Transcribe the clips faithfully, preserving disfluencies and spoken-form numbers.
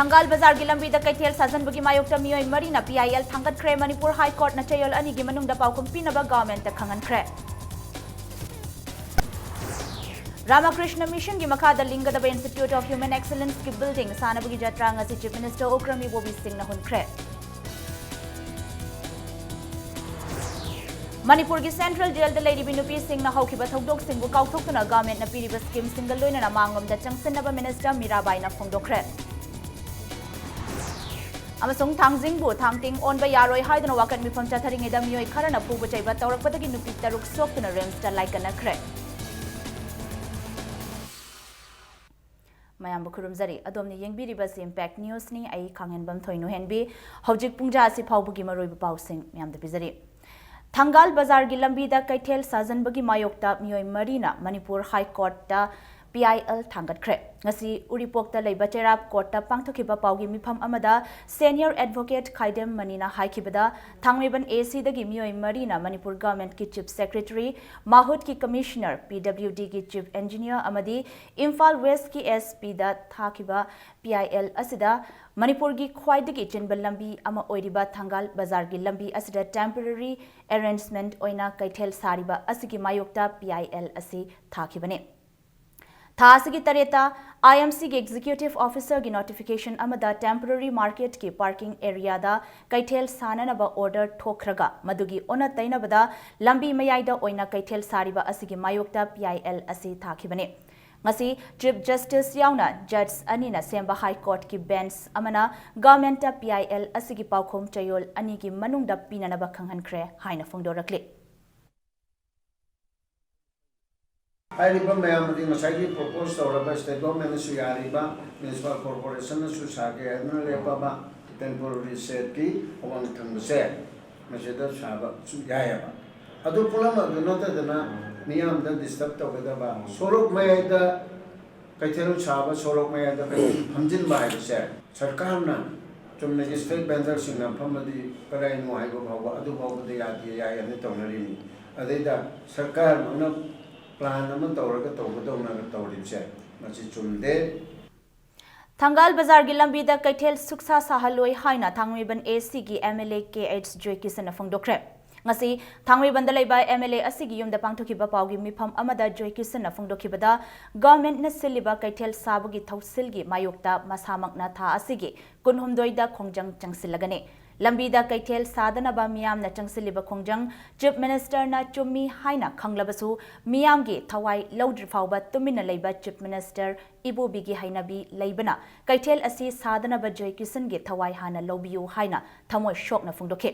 ꯊꯪꯒꯥꯜ ꯕꯖꯥꯔꯒꯤ ꯂꯝꯕꯤꯗ ꯀꯩꯊꯦꯜ ꯁꯥꯖꯟꯕꯒꯤ ꯃꯥꯌꯣꯛꯇ ꯃꯤꯑꯣꯏ ꯃꯔꯤꯅ P I L ꯊꯥꯡꯒꯠꯈ꯭ꯔꯦ꯫ ꯃꯅꯤꯄꯨꯔ ꯍꯥꯏ ꯀꯣꯔꯠꯅ ꯆꯌꯣꯜ ꯑꯅꯤꯒꯤ ꯃꯅꯨꯡꯗ ꯄꯥꯎꯈꯨꯝ ꯄꯤꯅꯕ ꯒꯚꯔꯟꯃꯦꯟꯠꯇ ꯈꯪꯍꯟꯈ꯭ꯔꯦ꯫ ꯔꯥꯃꯥꯀ꯭ꯔꯤꯁꯅ ꯃꯤꯁꯟꯒꯤ ꯃꯈꯥꯗ ꯂꯤꯡꯒꯗꯕ Institute of Human Excellenceꯀꯤ building ꯁꯥꯅꯕꯒꯤ ꯖꯇ꯭ꯔꯥ ꯉꯁꯤ Chief Minister ꯎꯀ꯭ꯔꯝ ꯏꯕꯣꯕꯤ ꯁꯤꯡꯅ ꯍꯨꯟꯈ꯭ꯔꯦ꯫ ꯃꯅꯤꯄꯨꯔꯒꯤ central jailꯗ ꯂꯩꯔꯤꯕꯤ ꯅꯨꯄꯤꯁꯤꯡꯅ ꯍꯧꯈꯤꯕ ꯊꯧꯗꯣꯛꯁꯤꯡꯕꯨ ꯀꯥꯎꯊꯣꯛꯇꯨꯅ ꯒꯚꯔꯟꯃꯦꯟꯠꯅ ꯄꯤꯔꯤꯕ schemeꯁꯤꯡꯒ ꯂꯣꯏꯅꯅ ꯃꯥꯡꯂꯣꯝꯗ ꯆꯪꯁꯤꯟꯅꯕ Minister ꯃꯤꯔꯥꯕꯥꯏꯅ ꯐꯣꯡꯗꯣꯛꯈ꯭ꯔꯦ꯫ ꯑꯃꯁꯨꯡ ꯊꯥꯡꯖꯤꯡꯕꯨ ꯊꯥꯡ ꯇꯤꯡ ꯑꯣꯟꯕ ꯌꯥꯔꯣꯏ ꯍꯥꯏꯗꯨꯅ ꯋꯥꯀꯠ ꯃꯤꯐꯝ ꯆꯠꯊꯔꯤꯉꯩꯗ ꯃꯤꯑꯣꯏ ꯈꯔꯅ ꯐꯨꯕ ꯆꯩꯕ ꯇꯧꯔꯛꯄꯗꯒꯤ ꯅꯨꯄꯤ ꯇꯔꯨꯛ ꯁꯣꯛꯇꯨꯅ RIMSꯇ ꯂꯥꯏꯀꯠꯅꯈ꯭ꯔꯦ꯫ ꯃꯌꯥꯝꯕꯨ ꯈꯨꯔꯨꯝꯖꯔꯤ꯫ ꯑꯗꯣꯝꯅ ꯌꯦꯡꯕꯤꯔꯤꯕꯁꯤ Impact Newsꯅꯤ꯫ ꯑꯩ ꯈꯥꯡꯍꯦꯟꯕꯝ ꯊꯣꯏꯅꯨ ꯍꯦꯟꯕꯤ꯫ ꯍꯧꯖꯤꯛ ꯄꯨꯡꯖꯥ ꯑꯁꯤ ꯐꯥꯎꯕꯒꯤ ꯃꯔꯨꯑꯣꯏꯕ ꯄꯥꯎꯁꯤꯡ ꯃꯌꯥꯝꯗ ꯄꯤꯖꯔꯤ꯫ ꯊꯪꯒꯥꯜ ꯕꯖꯥꯔꯒꯤ ꯂꯝꯕꯤꯗ ꯀꯩꯊꯦꯜ ꯁꯥꯖꯟꯕꯒꯤ ꯃꯥꯌꯣꯛꯇ ꯃꯤꯑꯣꯏ ꯃꯔꯤꯅ ꯃꯅꯤꯄꯨꯔ ꯍꯥꯏ ꯀꯣꯔꯠꯇ P I L ꯊꯥꯡꯒꯠꯈ꯭ꯔꯦ꯫ ꯉꯁꯤ ꯎꯔꯤꯄꯣꯛꯇ ꯂꯩꯕ ꯆꯩꯔꯥꯞ ꯀꯣꯔꯠꯇ ꯄꯥꯡꯊꯣꯛꯈꯤꯕ ꯄꯥꯎꯒꯤ ꯃꯤꯐꯝ ꯑꯃꯗ senior advocate ꯈꯥꯏꯗꯦꯝ ꯃꯅꯤꯅ ꯍꯥꯏꯈꯤꯕꯗ, ꯊꯥꯡꯃꯩꯕꯟ ACꯗꯒꯤ ꯃꯤꯑꯣꯏ ꯃꯔꯤꯅ Manipur ꯒꯚꯔꯟꯃꯦꯟꯠꯀꯤ Chief Secretary, ꯃꯥꯍꯨꯠꯀꯤ Commissioner, P W Dꯒꯤ Chief Engineer ꯑꯃꯗꯤ ꯏꯝꯐꯥꯜ Westꯀꯤ S Pꯗ ꯊꯥꯈꯤꯕ P I L ꯑꯁꯤꯗ ꯃꯅꯤꯄꯨꯔꯒꯤ ꯈ꯭ꯋꯥꯏꯗꯒꯤ ꯆꯤꯟꯕ ꯂꯝꯕꯤ ꯑꯃ ꯑꯣꯏꯔꯤꯕ ꯊꯪꯒꯥꯜ ꯕꯖꯥꯔꯒꯤ ꯂꯝꯕꯤ ꯑꯁꯤꯗ temporary arrangement ꯑꯣꯏꯅ ꯀꯩꯊꯦꯜ ꯁꯥꯔꯤꯕ ꯑꯁꯤꯒꯤ ꯃꯥꯌꯣꯛꯇ P I L ꯑꯁꯤ ꯊꯥꯈꯤꯕꯅꯤ꯫ ꯊꯥ ꯑꯁꯤꯒꯤ ꯇꯔꯦꯠꯇ IMCꯒꯤ Executive Officerꯒꯤ notification ꯑꯃꯗ temporary marketꯀꯤ parking areaꯗ ꯀꯩꯊꯦꯜ ꯁꯥꯅꯅꯕ order ꯊꯣꯛꯈ꯭ꯔꯒ, ꯃꯗꯨꯒꯤ ꯑꯣꯟꯅ ꯇꯩꯅꯕꯗ ꯂꯝꯕꯤ ꯃꯌꯥꯏꯗ ꯑꯣꯏꯅ ꯀꯩꯊꯦꯜ ꯁꯥꯔꯤꯕ ꯑꯁꯤꯒꯤ ꯃꯥꯌꯣꯛꯇ P I L ꯑꯁꯤ ꯊꯥꯈꯤꯕꯅꯤ꯫ ꯉꯁꯤ Chief Justice ꯌꯥꯎꯅ judge ꯑꯅꯤꯅ ꯁꯦꯝꯕ High Courtꯀꯤ bench ꯑꯃꯅ ꯒꯚꯔꯟꯃꯦꯟꯠꯇ P I L ꯑꯁꯤꯒꯤ ꯄꯥꯎꯈꯨꯝ ꯆꯌꯣꯜ ꯑꯅꯤꯒꯤ ꯃꯅꯨꯡꯗ ꯄꯤꯅꯅꯕ ꯈꯪꯍꯟꯈ꯭ꯔꯦ ꯍꯥꯏꯅ ꯐꯣꯡꯗꯣꯔꯛꯂꯤ꯫ ꯍꯥꯏꯔꯤꯕ ꯃꯌꯥꯝ ꯑꯗꯤ ꯉꯁꯥꯏꯒꯤ propose ꯇꯧꯔꯕ state governmentꯅꯁꯨ ꯌꯥꯔꯤꯕ, municipal corporationꯅꯁꯨ ꯁꯥꯒꯦ ꯍꯥꯏꯗꯨꯅ ꯂꯦꯞꯄꯕ temporary shedꯀꯤ ꯑꯋꯥꯡ ꯊꯪꯕꯁꯦ ꯃꯁꯤꯗ ꯁꯥꯕꯁꯨ ꯌꯥꯏꯑꯕ꯫ ꯑꯗꯨ ꯄꯨꯝꯅꯃꯛ ꯑꯗꯨ ꯅꯠꯇꯗꯅ ꯃꯤꯌꯥꯝꯗ disturb ꯇꯧꯒꯗꯕ ꯁꯣꯔꯣꯛ ꯃꯌꯥꯏꯗ ꯀꯩꯊꯦꯜ ꯁꯥꯕ, ꯁꯣꯔꯣꯛ ꯃꯌꯥꯏꯗ ꯀꯩꯊꯦꯜ ꯐꯝꯖꯤꯟꯕ ꯍꯥꯏꯕꯁꯦ ꯁꯔꯀꯥꯔꯅ ꯆꯨꯝꯅꯒꯤ street vendorꯁꯤꯡꯅ ꯐꯝꯃꯗꯤ ꯀꯗꯥꯏꯅꯣ ꯍꯥꯏꯕ ꯐꯥꯎꯕ ꯑꯗꯨ ꯐꯥꯎꯕꯗ ꯌꯥꯗꯦ ꯌꯥꯏ ꯍꯥꯏꯅ ꯇꯧꯅꯔꯤꯅꯤ꯫ ꯑꯗꯩꯗ ꯁꯔꯀꯥꯔꯃꯛꯅ plan ꯑꯃ ꯇꯧꯔꯒ ꯇꯧꯒꯗꯧꯅ ꯇꯧꯔꯤꯕꯁꯦ ꯃꯁꯤ ꯆꯨꯝꯗꯦ꯫ ꯊꯪꯒꯥꯜ ꯕꯖꯥꯔꯒꯤ ꯂꯝꯕꯤꯗ ꯀꯩꯊꯦꯜ ꯁꯨꯛꯁꯥ ꯁꯥꯍꯜꯂꯣꯏ ꯍꯥꯏꯅ ꯊꯥꯡꯃꯩꯕꯟ ꯑꯦ ꯁꯤꯒꯤ M L A K H ꯖꯣꯏꯀꯤꯁꯟꯅ ꯐꯣꯡꯗꯣꯛꯈ꯭ꯔꯦ꯫ ꯉꯁꯤ ꯊꯥꯡꯃꯩꯕꯟꯗ ꯂꯩꯕ ꯑꯦꯝ ꯑꯦꯜ ꯑꯦ ꯑꯁꯤꯒꯤ ꯌꯨꯝꯗ ꯄꯥꯡꯊꯣꯛꯈꯤꯕ ꯄꯥꯎꯒꯤ ꯃꯤꯐꯝ ꯑꯃꯗ ꯖꯣꯏꯀꯤꯁꯟꯅ ꯐꯣꯡꯗꯣꯛꯈꯤꯕꯗ, ꯒꯚꯔꯟꯃꯦꯟꯠꯅ ꯁꯤꯜꯂꯤꯕ ꯀꯩꯊꯦꯜ ꯁꯥꯕꯒꯤ ꯊꯧꯁꯤꯜꯒꯤ ꯃꯥꯌꯣꯛꯇ ꯃꯁꯥꯃꯛꯅ ꯊꯥ ꯑꯁꯤꯒꯤ ꯀꯨꯟꯍꯨꯝꯗꯣꯏꯗ ꯈꯣꯡꯖꯪ ꯆꯪꯁꯤꯜꯂꯒꯅꯤ꯫ ꯂꯝꯕꯤꯗ ꯀꯩꯊꯦꯜ ꯁꯥꯗꯅꯕ ꯃꯤꯌꯥꯝꯅ ꯆꯪꯁꯤꯜꯂꯤꯕ ꯈꯣꯡꯖꯪ ꯆꯤꯐ ꯃꯤꯅꯤꯁꯇꯔꯅ ꯆꯨꯝꯃꯤ ꯍꯥꯏꯅ ꯈꯪꯂꯕꯁꯨ, ꯃꯤꯌꯥꯝꯒꯤ ꯊꯋꯥꯏ ꯂꯧꯗ꯭ꯔꯤ ꯐꯥꯎꯕ ꯇꯨꯃꯤꯟꯅ ꯂꯩꯕ ꯆꯤꯐ ꯃꯤꯅꯤꯁꯇꯔ ꯏꯕꯣꯕꯤꯒꯤ ꯍꯩꯅꯕꯤ ꯂꯩꯕꯅ ꯀꯩꯊꯦꯜ ꯑꯁꯤ ꯁꯥꯗꯅꯕ ꯖꯣꯏꯀꯤꯁꯟꯒꯤ ꯊꯋꯥꯏ ꯍꯥꯟꯅ ꯂꯧꯕꯤꯌꯨ ꯍꯥꯏꯅ ꯊꯃꯣꯏ ꯁꯣꯛꯅ ꯐꯣꯡꯗꯣꯛꯈꯤ꯫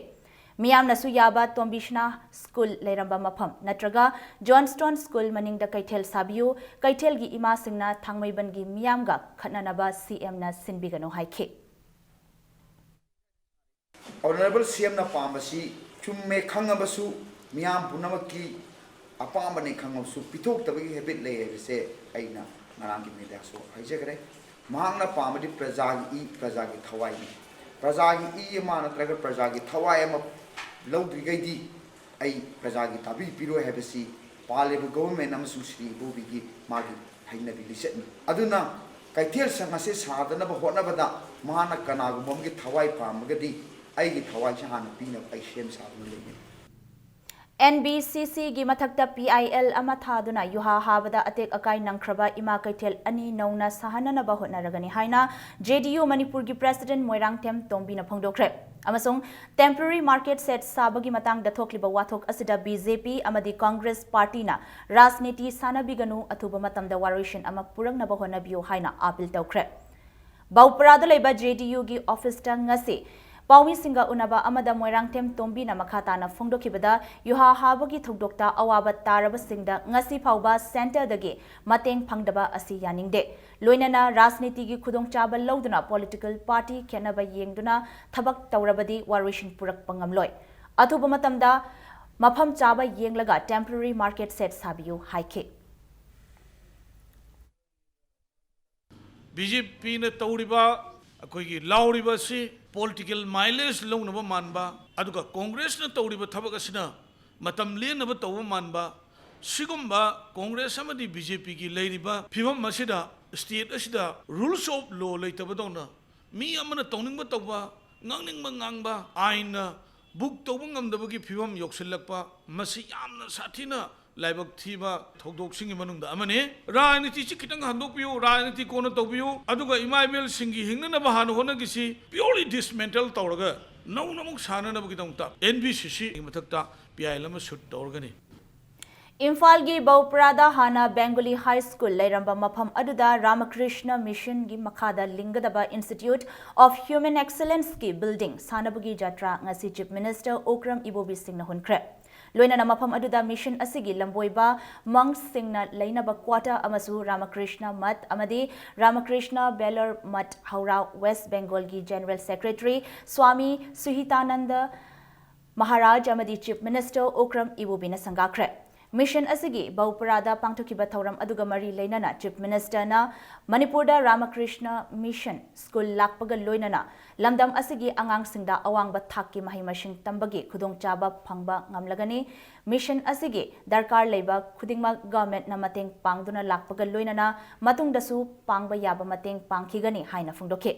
ꯃꯤꯌꯥꯝꯅꯁꯨ ꯌꯥꯕ ꯇꯣꯝꯕꯤꯁꯅꯥ ꯁ꯭ꯀꯨꯜ ꯂꯩꯔꯝꯕ ꯃꯐꯝ ꯅꯠꯇ꯭ꯔꯒ ꯖꯣꯟꯁꯇꯣꯟ ꯁ꯭ꯀꯨꯜ ꯃꯅꯤꯡꯗ ꯀꯩꯊꯦꯜ ꯁꯥꯕꯤꯌꯨ, ꯀꯩꯊꯦꯜꯒꯤ ꯏꯃꯥꯁꯤꯡꯅ ꯊꯥꯡꯃꯩꯕꯟꯒꯤ ꯃꯤꯌꯥꯝꯒ ꯈꯠꯅꯅꯕ ꯁꯤ ꯑꯦꯝꯅ ꯁꯤꯟꯕꯤꯒꯅꯨ ꯍꯥꯏꯈꯤ꯫ ꯑꯣꯅꯔꯦꯕꯜ ꯁꯤ ꯑꯦꯝꯅ ꯄꯥꯝꯕꯁꯤ ꯆꯨꯝꯃꯦ ꯈꯪꯉꯕꯁꯨ, ꯃꯤꯌꯥꯝ ꯄꯨꯝꯅꯃꯛꯀꯤ ꯑꯄꯥꯝꯕꯅꯦ ꯈꯪꯉꯕꯁꯨ ꯄꯤꯊꯣꯛꯇꯕꯒꯤ ꯍꯦꯕꯤꯠ ꯂꯩ ꯍꯥꯏꯕꯁꯦ ꯑꯩꯅ ꯉꯔꯥꯡꯒꯤ ꯃꯦꯗꯤꯌꯥꯁꯨ ꯍꯥꯏꯖꯈ꯭ꯔꯦ꯫ ꯃꯍꯥꯛꯅ ꯄꯥꯝꯕꯗꯤ ꯄ꯭ꯔꯖꯥꯒꯤ ꯏ, ꯄ꯭ꯔꯖꯥꯒꯤ ꯊꯋꯥꯏꯅꯤ꯫ ꯄ꯭ꯔꯖꯥꯒꯤ ꯏ ꯑꯃ ꯅꯠꯇ꯭ꯔꯒ ꯄ꯭ꯔꯖꯥꯒꯤ ꯊꯋꯥꯏ ꯑꯃ ꯂꯧꯗ꯭ꯔꯤꯈꯩꯗꯤ ꯑꯩ ꯄ꯭ꯔꯖꯥꯒꯤ ꯇꯥꯕꯤ ꯄꯤꯔꯣꯏ ꯍꯥꯏꯕꯁꯤ ꯄꯥꯜꯂꯤꯕ ꯒꯣꯚꯔꯟꯃꯦꯟꯠ ꯑꯃꯁꯨꯡ ꯁ꯭ꯔꯤ ꯏꯕꯣꯕꯤꯒꯤ ꯃꯥꯒꯤ ꯍꯩꯅꯕꯤ ꯂꯤꯆꯠꯅꯤ꯫ ꯑꯗꯨꯅ ꯀꯩꯊꯦꯜ ꯁꯪ ꯑꯁꯤ ꯁꯥꯗꯅꯕ ꯍꯣꯠꯅꯕꯗ ꯃꯍꯥꯛꯅ ꯀꯅꯥꯒꯨꯝꯕ ꯑꯃꯒꯤ ꯊꯋꯥꯏ ꯄꯥꯝꯃꯒꯗꯤ ꯑꯩꯒꯤ ꯊꯋꯥꯏꯁꯤ ꯍꯥꯟꯅ ꯄꯤꯅꯕ ꯑꯩ ꯁꯦꯝ ꯁꯥꯗꯨꯅ ꯂꯩꯒꯅꯤ꯫ ꯑꯦꯟ ꯕꯤ ꯁꯤ ꯁꯤꯒꯤ ꯃꯊꯛꯇ ꯄꯤ ꯑꯥꯏ ꯑꯦꯜ ꯑꯃ ꯊꯥꯗꯨꯅ ꯌꯨꯍꯥ ꯍꯥꯕꯗ ꯑꯇꯦꯛ ꯑꯀꯥꯏ ꯅꯪꯈ꯭ꯔꯕ ꯏꯃꯥ ꯀꯩꯊꯦꯜ ꯑꯅꯤ ꯅꯧꯅ ꯁꯥꯍꯟꯅꯅꯕ ꯍꯣꯠꯅꯔꯒꯅꯤ ꯍꯥꯏꯅ ꯖꯦ ꯗꯤ ꯌꯨ ꯃꯅꯤꯄꯨꯔꯒꯤ ꯄ꯭ꯔꯦꯁꯤꯗꯦꯟꯠ ꯃꯣꯏꯔꯥꯡꯊꯦꯝ ꯇꯣꯝꯕꯤꯅ ꯐꯣꯡꯗꯣꯛꯈ꯭ꯔꯦ꯫ ꯑꯃꯁꯨꯡ ꯇꯦꯝꯄꯔꯦꯔꯤ ꯃꯥꯔꯀꯦꯠ ꯁꯦꯠ ꯁꯥꯕꯒꯤ ꯃꯇꯥꯡꯗ ꯊꯣꯛꯂꯤꯕ ꯋꯥꯊꯣꯛ ꯑꯁꯤꯗ ꯕꯤ ꯖꯦ ꯄꯤ ꯑꯃꯗꯤ ꯀꯪꯒ꯭ꯔꯦꯁ ꯄꯥꯔꯇꯤꯅ ꯔꯥꯖꯅꯤꯇꯤ ꯁꯥꯟꯅꯕꯤꯒꯅꯨ, ꯑꯊꯨꯕ ꯃꯇꯝꯗ ꯋꯥꯔꯣꯏꯁꯤꯟ ꯑꯃ ꯄꯨꯔꯛꯅꯕ ꯍꯣꯠꯅꯕꯤꯌꯨ ꯍꯥꯏꯅ ꯑꯥꯄꯤꯜ ꯇꯧꯈ꯭ꯔꯦ꯫ ꯕꯧꯄ꯭ꯔꯥꯗ ꯂꯩꯕ ꯖꯦ ꯗꯤ ꯌꯨꯒꯤ ꯑꯣꯐꯤꯁꯇ ꯉꯁꯤ ꯄꯥꯎꯃꯤꯁꯤꯡꯒ ꯎꯅꯕ ꯑꯃꯗ ꯃꯣꯏꯔꯥꯡꯊꯦꯝ ꯇꯣꯝꯕꯤꯅ ꯃꯈꯥ ꯇꯥꯅ ꯐꯣꯡꯗꯣꯛꯈꯤꯕꯗ, ꯌꯨꯍꯥ ꯍꯥꯕꯒꯤ ꯊꯧꯗꯣꯛꯇ ꯑꯋꯥꯕ ꯇꯥꯔꯕꯁꯤꯡꯗ ꯉꯁꯤ ꯐꯥꯎꯕ ꯁꯦꯟꯇꯔꯗꯒꯤ ꯃꯇꯦꯡ ꯐꯪꯗꯕ ꯑꯁꯤ ꯌꯥꯅꯤꯡꯗꯦ꯫ ꯂꯣꯏꯅꯅ ꯔꯥꯖꯅꯤꯇꯤꯒꯤ ꯈꯨꯗꯣꯡꯆꯥꯕ ꯂꯧꯗꯨꯅ ꯄꯣꯂꯤꯇꯤꯀꯦꯜ ꯄꯥꯔꯇꯤ ꯈꯦꯠꯅꯕ ꯌꯦꯡꯗꯨꯅ ꯊꯕꯛ ꯇꯧꯔꯕꯗꯤ ꯋꯥꯔꯣꯏꯁꯤꯟ ꯄꯨꯔꯛꯄ ꯉꯝꯂꯣꯏ꯫ ꯑꯊꯨꯕ ꯃꯇꯝꯗ ꯃꯐꯝ ꯆꯥꯕ ꯌꯦꯡꯂꯒ ꯇꯦꯝꯄꯔꯦꯔꯤ ꯃꯥꯔꯀꯦꯠ ꯁꯦꯠ ꯁꯥꯕꯤꯌꯨ ꯍꯥꯏꯈꯤ꯫ ꯕꯤ ꯖꯦ ꯄꯤꯅ ꯇꯧꯔꯤꯕ, ꯑꯩꯈꯣꯏꯒꯤ ꯂꯥꯎꯔꯤꯕ ꯑꯁꯤ ꯄꯣꯂꯤꯇꯤꯀꯦꯜ ꯃꯥꯏꯂꯦꯖ ꯂꯧꯅꯕ ꯃꯥꯟꯕ, ꯑꯗꯨꯒ ꯀꯣꯡꯒ꯭ꯔꯦꯁꯅ ꯇꯧꯔꯤꯕ ꯊꯕꯛ ꯑꯁꯤꯅ ꯃꯇꯝ ꯂꯦꯟꯅꯕ ꯇꯧꯕ ꯃꯥꯟꯕ, ꯁꯤꯒꯨꯝꯕ ꯀꯣꯡꯒ꯭ꯔꯦꯁ ꯑꯃꯗꯤ ꯕꯤ ꯖꯦ ꯄꯤꯒꯤ ꯂꯩꯔꯤꯕ ꯐꯤꯕꯝ ꯑꯁꯤꯗ State ꯑꯁꯤꯗ rules of law ꯂꯩꯇꯕꯗꯧꯅ ꯃꯤ ꯑꯃꯅ ꯇꯧꯅꯤꯡꯕ ꯇꯧꯕ, ꯉꯥꯡꯅꯤꯡꯕ ꯉꯥꯡꯕ, ꯑꯥꯏꯟꯅ book ꯇꯧꯕ ꯉꯝꯗꯕꯒꯤ ꯐꯤꯕꯝ ꯌꯧꯁꯤꯜꯂꯛꯄ, ꯃꯁꯤ ꯌꯥꯝꯅ ꯁꯥꯊꯤꯅ ꯂꯥꯏꯕꯛ ꯊꯤꯕ ꯊꯧꯗꯣꯛꯁꯤꯡꯒꯤ ꯃꯅꯨꯡꯗ ꯑꯃꯅꯤ꯫ ꯔꯥꯖꯅꯤꯇꯤꯁꯤ ꯈꯤꯇꯪ ꯍꯟꯗꯣꯛꯄꯤꯌꯨ, ꯔꯥꯖꯅꯤꯇꯤ ꯀꯣꯟꯅ ꯇꯧꯕꯤꯌꯨ, ꯑꯗꯨꯒ ꯏꯃꯥ ꯏꯕꯦꯜꯁꯤꯡꯒꯤ ꯍꯤꯡꯅꯅꯕ ꯍꯥꯟꯅ ꯍꯣꯠꯅꯈꯤꯁꯤ꯫ Purely dismantle ꯇꯧꯔꯒ ꯅꯧꯅ ꯑꯃꯨꯛ ꯁꯥꯟꯅꯅꯕꯒꯤꯗꯃꯛꯇ N B C C ꯒꯤ ꯃꯊꯛꯇ ꯄꯤꯌꯥꯏꯜ ꯑꯃ shoot ꯇꯧꯔꯒꯅꯤ꯫ ꯏꯝꯐꯥꯜꯒꯤ ꯕꯧꯄ꯭ꯔꯥꯗ ꯍꯥꯟꯅ Bengali High School ꯂꯩꯔꯝꯕ ꯃꯐꯝ ꯑꯗꯨꯗ Ramakrishna Mission ꯒꯤ ꯃꯈꯥꯗ ꯂꯤꯡꯒꯗꯕ Institute of Human Excellence ꯀꯤ building ꯁꯥꯅꯕꯒꯤ ꯖꯇ꯭ꯔꯥ ꯉꯁꯤ Chief Minister ꯑꯣꯀ꯭ꯔꯝ ꯏꯕꯣꯕꯤ ꯁꯤꯡꯅ ꯍꯨꯟꯈ꯭ꯔꯦ꯫ ꯂꯣꯏꯅꯅ ꯃꯐꯝ ꯑꯗꯨꯗ mission ꯑꯁꯤꯒꯤ ꯂꯝꯕꯣꯏꯕ monks ꯁꯤꯡꯅ ꯂꯩꯅꯕ quarter ꯑꯃꯁꯨ Ramakrishna Math ꯑꯃꯗꯤ Ramakrishna Belur Math ꯍꯧꯔꯥ West Bengal ꯒꯤ General Secretary ꯁ꯭ꯋꯥꯃꯤ ꯁꯨꯍꯤꯇꯥꯅꯟꯗ ꯃꯍꯥꯔꯥꯖ ꯑꯃꯗꯤ Chief Minister ꯑꯣꯀ꯭ꯔꯝ ꯏꯕꯣꯕꯤꯅ ꯁꯪꯒꯥꯈ꯭ꯔꯦ꯫ Mission ꯑꯁꯤꯒꯤ ꯕꯧꯄꯨꯔꯥꯗ ꯄꯥꯡꯊꯣꯛꯈꯤꯕ ꯊꯧꯔꯝ ꯑꯗꯨꯒ ꯃꯔꯤ ꯂꯩꯅꯅ Chief Minister ꯅ ꯃꯅꯤꯄꯨꯔꯗ Ramakrishna Mission School ꯂꯥꯛꯄꯒ ꯂꯣꯏꯅꯅ ꯂꯝꯗꯝ ꯑꯁꯤꯒꯤ ꯑꯉꯥꯡꯁꯤꯡꯗ ꯑꯋꯥꯡꯕ ꯊꯥꯛꯀꯤ ꯃꯍꯩ ꯃꯁꯤꯡ ꯇꯝꯕꯒꯤ ꯈꯨꯗꯣꯡꯆꯥꯕ ꯐꯪꯕ ꯉꯝꯂꯒꯅꯤ꯫ Mission ꯑꯁꯤꯒꯤ ꯗꯔꯀꯥꯔ ꯂꯩꯕ ꯈꯨꯗꯤꯡꯃꯛ government ꯅ ꯃꯇꯦꯡ ꯄꯥꯡꯗꯨꯅ ꯂꯥꯛꯄꯒ ꯂꯣꯏꯅꯅ ꯃꯇꯨꯡꯗꯁꯨ ꯄꯥꯡꯕ ꯌꯥꯕ ꯃꯇꯦꯡ ꯄꯥꯡꯈꯤꯒꯅꯤ ꯍꯥꯏꯅ ꯐꯣꯡꯗꯣꯛꯈꯤ꯫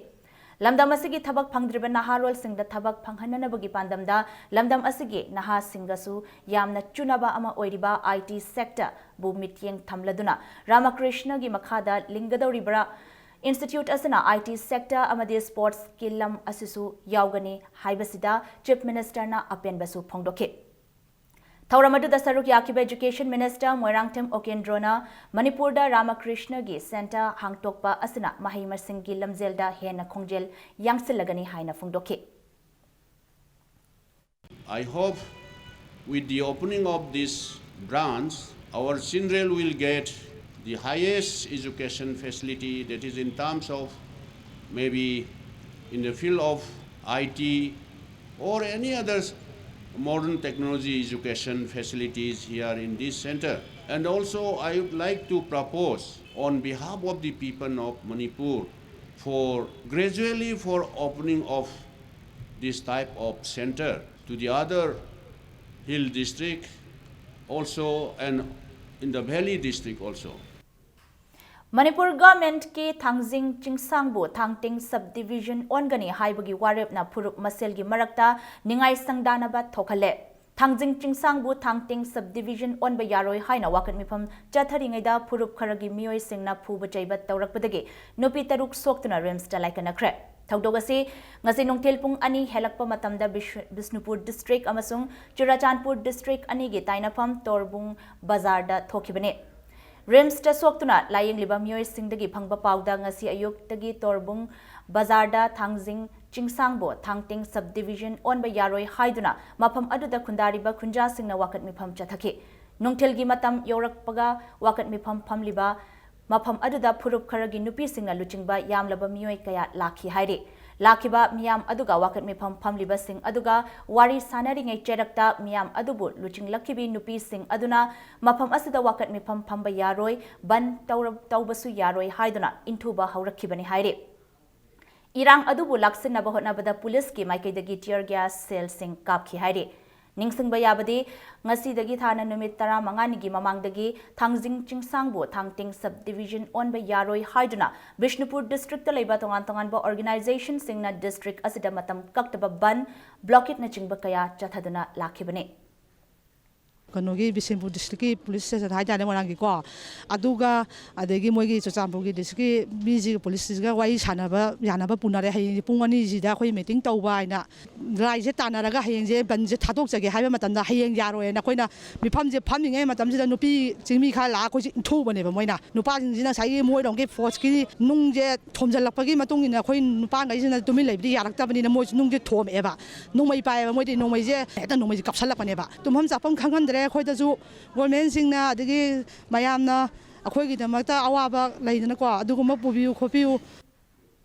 ꯂꯝꯗꯝ ꯑꯁꯤꯒꯤ ꯊꯕꯛ ꯐꯪꯗ꯭ꯔꯤꯕ ꯅꯍꯥꯔꯣꯜꯁꯤꯡꯗ ꯊꯕꯛ ꯐꯪꯍꯟꯅꯅꯕꯒꯤ ꯄꯥꯟꯗꯝꯗ ꯂꯝꯗꯝ ꯑꯁꯤꯒꯤ ꯅꯍꯥꯁꯤꯡꯒꯁꯨ ꯌꯥꯝꯅ ꯆꯨꯅꯕ ꯑꯃ ꯑꯣꯏꯔꯤꯕ I T sector ꯕꯨ ꯃꯤꯠꯌꯦꯡ ꯊꯝꯂꯗꯨꯅ Ramakrishna ꯒꯤ ꯃꯈꯥꯗ ꯂꯤꯡꯒꯗꯧꯔꯤꯕ institute ꯑꯁꯤꯅ I T sector ꯑꯃꯗꯤ sports ꯀꯤ ꯂꯝ ꯑꯁꯤꯁꯨ ꯌꯥꯎꯒꯅꯤ ꯍꯥꯏꯕꯁꯤꯗ Chief Minister ꯅ ꯑꯄꯦꯟꯕꯁꯨ ꯐꯣꯡꯗꯣꯛꯈꯤ꯫ ꯊꯧꯔꯝ ꯑꯗꯨꯗ ꯁꯔꯨꯛ ꯌꯥꯈꯤꯕ Education Minister ꯃꯣꯏꯔꯥꯡꯊꯦꯝ ꯑꯣꯀꯦꯟꯗ꯭ꯔꯣꯅ ꯃꯅꯤꯄꯨꯔꯗ Ramakrishna ꯒꯤ centre ꯍꯥꯡꯗꯣꯛꯄ ꯑꯁꯤꯅ ꯃꯍꯩ ꯃꯁꯤꯡꯒꯤ ꯂꯝꯖꯦꯜꯗ ꯍꯦꯟꯅ ꯈꯣꯡꯖꯦꯜ ꯌꯥꯡꯁꯤꯜꯂꯒꯅꯤ ꯍꯥꯏꯅ ꯐꯣꯡꯗꯣꯛꯈꯤ꯫ I hope with the opening of this branch, our children will get the highest education facility, that is in terms of maybe in the field of I T or any other modern technology education facilities here in this center. And also I would like to propose on behalf of the people of Manipur for gradually for opening of this type of center to the other hill district also and in the valley district also. Manipur ꯒꯚꯔꯟꯃꯦꯟꯠꯀꯤ ꯊꯥꯡꯖꯤꯡ ꯆꯤꯡꯁꯥꯡꯕꯨ Thangting sub division ꯑꯣꯟꯒꯅꯤ ꯍꯥꯏꯕꯒꯤ ꯋꯥꯔꯦꯞꯅ ꯐꯨꯔꯨꯞ ꯃꯁꯦꯜꯒꯤ ꯃꯔꯛꯇ ꯅꯤꯡꯉꯥꯏ ꯁꯪꯗꯥꯅꯕ ꯊꯣꯛꯍꯜꯂꯦ꯫ ꯊꯥꯡꯖꯤꯡ ꯆꯤꯡꯁꯥꯡꯕꯨ ꯊꯥꯡꯇꯤꯡ ꯁꯕ ꯗꯤꯚꯤꯖꯟ ꯑꯣꯟꯕ ꯌꯥꯔꯣꯏ ꯍꯥꯏꯅ ꯋꯥꯀꯠ ꯃꯤꯐꯝ ꯆꯠꯊꯔꯤꯉꯩꯗ ꯐꯨꯔꯨꯞ ꯈꯔꯒꯤ ꯃꯤꯑꯣꯏꯁꯤꯡꯅ ꯐꯨꯕ ꯆꯩꯕ ꯇꯧꯔꯛꯄꯗꯒꯤ ꯅꯨꯄꯤ ꯇꯔꯨꯛ ꯁꯣꯛꯇꯨꯅ ꯔꯤꯝꯁꯇ ꯂꯥꯏꯀꯠꯅꯈ꯭ꯔꯦ꯫ ꯊꯧꯗꯣꯛ ꯑꯁꯤ ꯉꯁꯤ ꯅꯨꯡꯊꯤꯜ ꯄꯨꯡ ꯑꯅꯤ ꯍꯦꯜꯂꯛꯄ ꯃꯇꯝꯗ ꯕꯤꯁ-, ꯕꯤꯁꯅꯨꯄꯨꯔ ꯗꯤꯁꯇ꯭ꯔꯤꯛ ꯑꯃꯁꯨꯡ ꯆꯨꯔꯥꯆꯥꯟꯄꯨꯔ ꯗꯤꯁꯇ꯭ꯔꯤꯛ ꯑꯅꯤꯒꯤ ꯇꯥꯏꯅꯐꯝ ꯇꯣꯔꯕꯨꯡ ꯕꯖꯥꯔꯗ ꯊꯣꯛꯈꯤꯕꯅꯤ꯫ ꯔꯤꯝꯁꯇ ꯁꯣꯛꯇꯨꯅ ꯂꯥꯌꯦꯡꯂꯤꯕ ꯃꯤꯑꯣꯏꯁꯤꯡꯗꯒꯤ ꯐꯪꯕ ꯄꯥꯎꯗ ꯉꯁꯤ ꯑꯌꯨꯛꯇꯒꯤ ꯇꯣꯔꯕꯨꯡ ꯕꯖꯥꯔꯗ ꯊꯥꯡꯖꯤꯡ ꯆꯤꯡꯁꯥꯡꯕꯨ ꯊꯥꯡꯇꯤꯡ ꯁꯕ ꯗꯤꯚꯤꯖꯟ ꯑꯣꯟꯕ ꯌꯥꯔꯣꯏ ꯍꯥꯏꯗꯨꯅ ꯃꯐꯝ ꯑꯗꯨꯗ ꯈꯨꯟꯗꯥꯔꯤꯕ ꯈꯨꯟꯖꯥꯁꯤꯡꯅ ꯋꯥꯀꯠ ꯃꯤꯐꯝ ꯆꯠꯊꯈꯤ꯫ ꯅꯨꯡꯊꯤꯜꯒꯤ ꯃꯇꯝ ꯌꯧꯔꯛꯄꯒ ꯋꯥꯀꯠ ꯃꯤꯐꯝ ꯐꯝꯂꯤꯕ ꯃꯐꯝ ꯑꯗꯨꯗ ꯐꯨꯔꯨꯞ ꯈꯔꯒꯤ ꯅꯨꯄꯤꯁꯤꯡꯅ ꯂꯨꯆꯤꯡꯕ ꯌꯥꯝꯂꯕ ꯃꯤꯑꯣꯏ ꯀꯌꯥ ꯂꯥꯛꯈꯤ ꯍꯥꯏꯔꯤ꯫ ꯂꯥꯛꯈꯤꯕ ꯃꯤꯌꯥꯝ ꯑꯗꯨꯒ ꯋꯥꯀꯠ ꯃꯤꯐꯝ ꯐꯝꯂꯤꯕꯁꯤꯡ ꯑꯗꯨꯒ ꯋꯥꯔꯤ ꯁꯥꯅꯔꯤꯉꯩ ꯆꯦꯔꯛꯇ ꯃꯤꯌꯥꯝ ꯑꯗꯨꯕꯨ ꯂꯨꯆꯤꯡꯂꯛꯈꯤꯕꯤ ꯅꯨꯄꯤꯁꯤꯡ ꯑꯗꯨꯅ ꯃꯐꯝ ꯑꯁꯤꯗ ꯋꯥꯀꯠ ꯃꯤꯐꯝ ꯐꯝꯕ ꯌꯥꯔꯣꯏ, ꯕꯟ ꯇꯧꯔ-, ꯇꯧꯕꯁꯨ ꯌꯥꯔꯣꯏ ꯍꯥꯏꯗꯨꯅ ꯏꯟꯊꯨꯕ ꯍꯧꯔꯛꯈꯤꯕꯅꯤ ꯍꯥꯏꯔꯤ꯫ ꯏꯔꯥꯡ ꯑꯗꯨꯕꯨ ꯂꯥꯛꯁꯤꯟꯅꯕ ꯍꯣꯠꯅꯕꯗ ꯄꯨꯂꯤꯁꯀꯤ ꯃꯥꯏꯀꯩꯗꯒꯤ tear gas shellꯁꯤꯡ ꯀꯥꯞꯈꯤ ꯍꯥꯏꯔꯤ꯫ ꯅꯤꯡꯁꯤꯡꯕ ꯌꯥꯕꯗꯤ, ꯉꯁꯤꯗꯒꯤ ꯊꯥꯅ ꯅꯨꯃꯤꯠ ꯇꯔꯥꯃꯉꯥꯅꯤꯒꯤ ꯃꯃꯥꯡꯗꯒꯤ ꯊꯥꯡꯖꯤꯡ ꯆꯤꯡꯁꯥꯡꯕꯨ ꯊꯥꯡꯇꯤꯡ sub division ꯑꯣꯟꯕ ꯌꯥꯔꯣꯏ ꯍꯥꯏꯗꯨꯅ ꯕꯤꯁꯅꯨꯄꯨꯔ districtꯇ ꯂꯩꯕ ꯇꯣꯉꯥꯟ ꯇꯣꯉꯥꯟꯕ organizationꯁꯤꯡꯅ district ꯑꯁꯤꯗ ꯃꯇꯝ ꯀꯛꯇꯕ ꯕꯟ, blockadeꯅꯆꯤꯡꯕ ꯀꯌꯥ ꯆꯠꯊꯗꯨꯅ ꯂꯥꯛꯈꯤꯕꯅꯤ꯫ ꯀꯩꯅꯣꯒꯤ ꯕꯤꯁꯦꯝꯄꯨꯔ districtꯀꯤ police station ꯍꯥꯏꯇꯥꯔꯦ, ꯃꯣꯏꯔꯥꯡꯒꯤꯀꯣ, ꯑꯗꯨꯒ ꯑꯗꯒꯤ ꯃꯣꯏꯒꯤ ꯆꯨꯔꯆꯥꯟꯄꯨꯔꯒꯤ districtꯀꯤ ꯃꯤꯁꯤꯒ policeꯁꯤꯒ ꯋꯥꯔꯤ ꯁꯥꯟꯅꯕ ꯌꯥꯅꯕ ꯄꯨꯅꯔꯦ꯫ ꯍꯌꯦꯡꯁꯦ ꯄꯨꯡ ꯑꯅꯤꯁꯤꯗ ꯑꯩꯈꯣꯏ meeting ꯇꯧꯕ ꯍꯥꯏꯅ ꯂꯥꯏꯁꯦ ꯇꯥꯟꯅꯔꯒ ꯍꯌꯦꯡꯁꯦ ꯕꯟꯁꯦ ꯊꯥꯗꯣꯛꯆꯒꯦ ꯍꯥꯏꯕ ꯃꯇꯝꯗ ꯍꯌꯦꯡ ꯌꯥꯔꯣꯏꯅ ꯑꯩꯈꯣꯏꯅ ꯃꯤꯐꯝꯁꯦ ꯐꯝꯃꯤꯉꯩ ꯃꯇꯝꯁꯤꯗ ꯅꯨꯄꯤ ꯆꯤꯡꯃꯤ ꯈꯔ ꯂꯥꯛꯑꯒ ꯑꯩꯈꯣꯏꯁꯦ ꯏꯟꯊꯨꯕꯅꯦꯕ꯫ ꯃꯣꯏꯅ ꯅꯨꯄꯥꯁꯤꯡꯁꯤꯅ ꯉꯁꯥꯏꯒꯤ ꯃꯣꯏꯔꯣꯝꯒꯤ forceꯀꯤ ꯅꯨꯡꯁꯦ ꯊꯣꯝꯖꯤꯜꯂꯛꯄꯒꯤ ꯃꯇꯨꯡ ꯏꯟꯅ ꯑꯩꯈꯣꯏ ꯅꯨꯄꯥꯈꯩꯁꯤꯅ ꯇꯨꯃꯤꯟ ꯂꯩꯕꯗꯤ ꯌꯥꯔꯛꯇꯕꯅꯤꯅ ꯃꯣꯏꯁꯨ ꯅꯨꯡꯁꯦ ꯊꯣꯝꯃꯛꯑꯦꯕ꯫ ꯅꯣꯡꯃꯩ ꯄꯥꯏꯌꯦꯕ ꯃꯣꯏꯗꯤ, ꯅꯣꯡꯃꯩꯁꯦ ꯍꯦꯛꯇ ꯅꯣꯡꯃꯩꯁꯦ ꯀꯥꯞꯁꯜꯂꯛꯄꯅꯦꯕ꯫ ꯇꯨꯝꯐꯝ ꯆꯥꯐꯝ ꯈꯪꯍꯟꯗ꯭ꯔꯦ ꯑꯩꯈꯣꯏꯗꯁꯨ꯫ Governmentꯁꯤꯡꯅ ꯑꯗꯒꯤ ꯃꯌꯥꯝꯅ ꯑꯩꯈꯣꯏꯒꯤꯗꯃꯛꯇ ꯑꯋꯥꯕ ꯂꯩꯗꯅꯀꯣ, ꯑꯗꯨꯒꯨꯝꯕ ꯄꯨꯕꯤꯌꯨ ꯈꯣꯠꯄꯤꯌꯨ꯫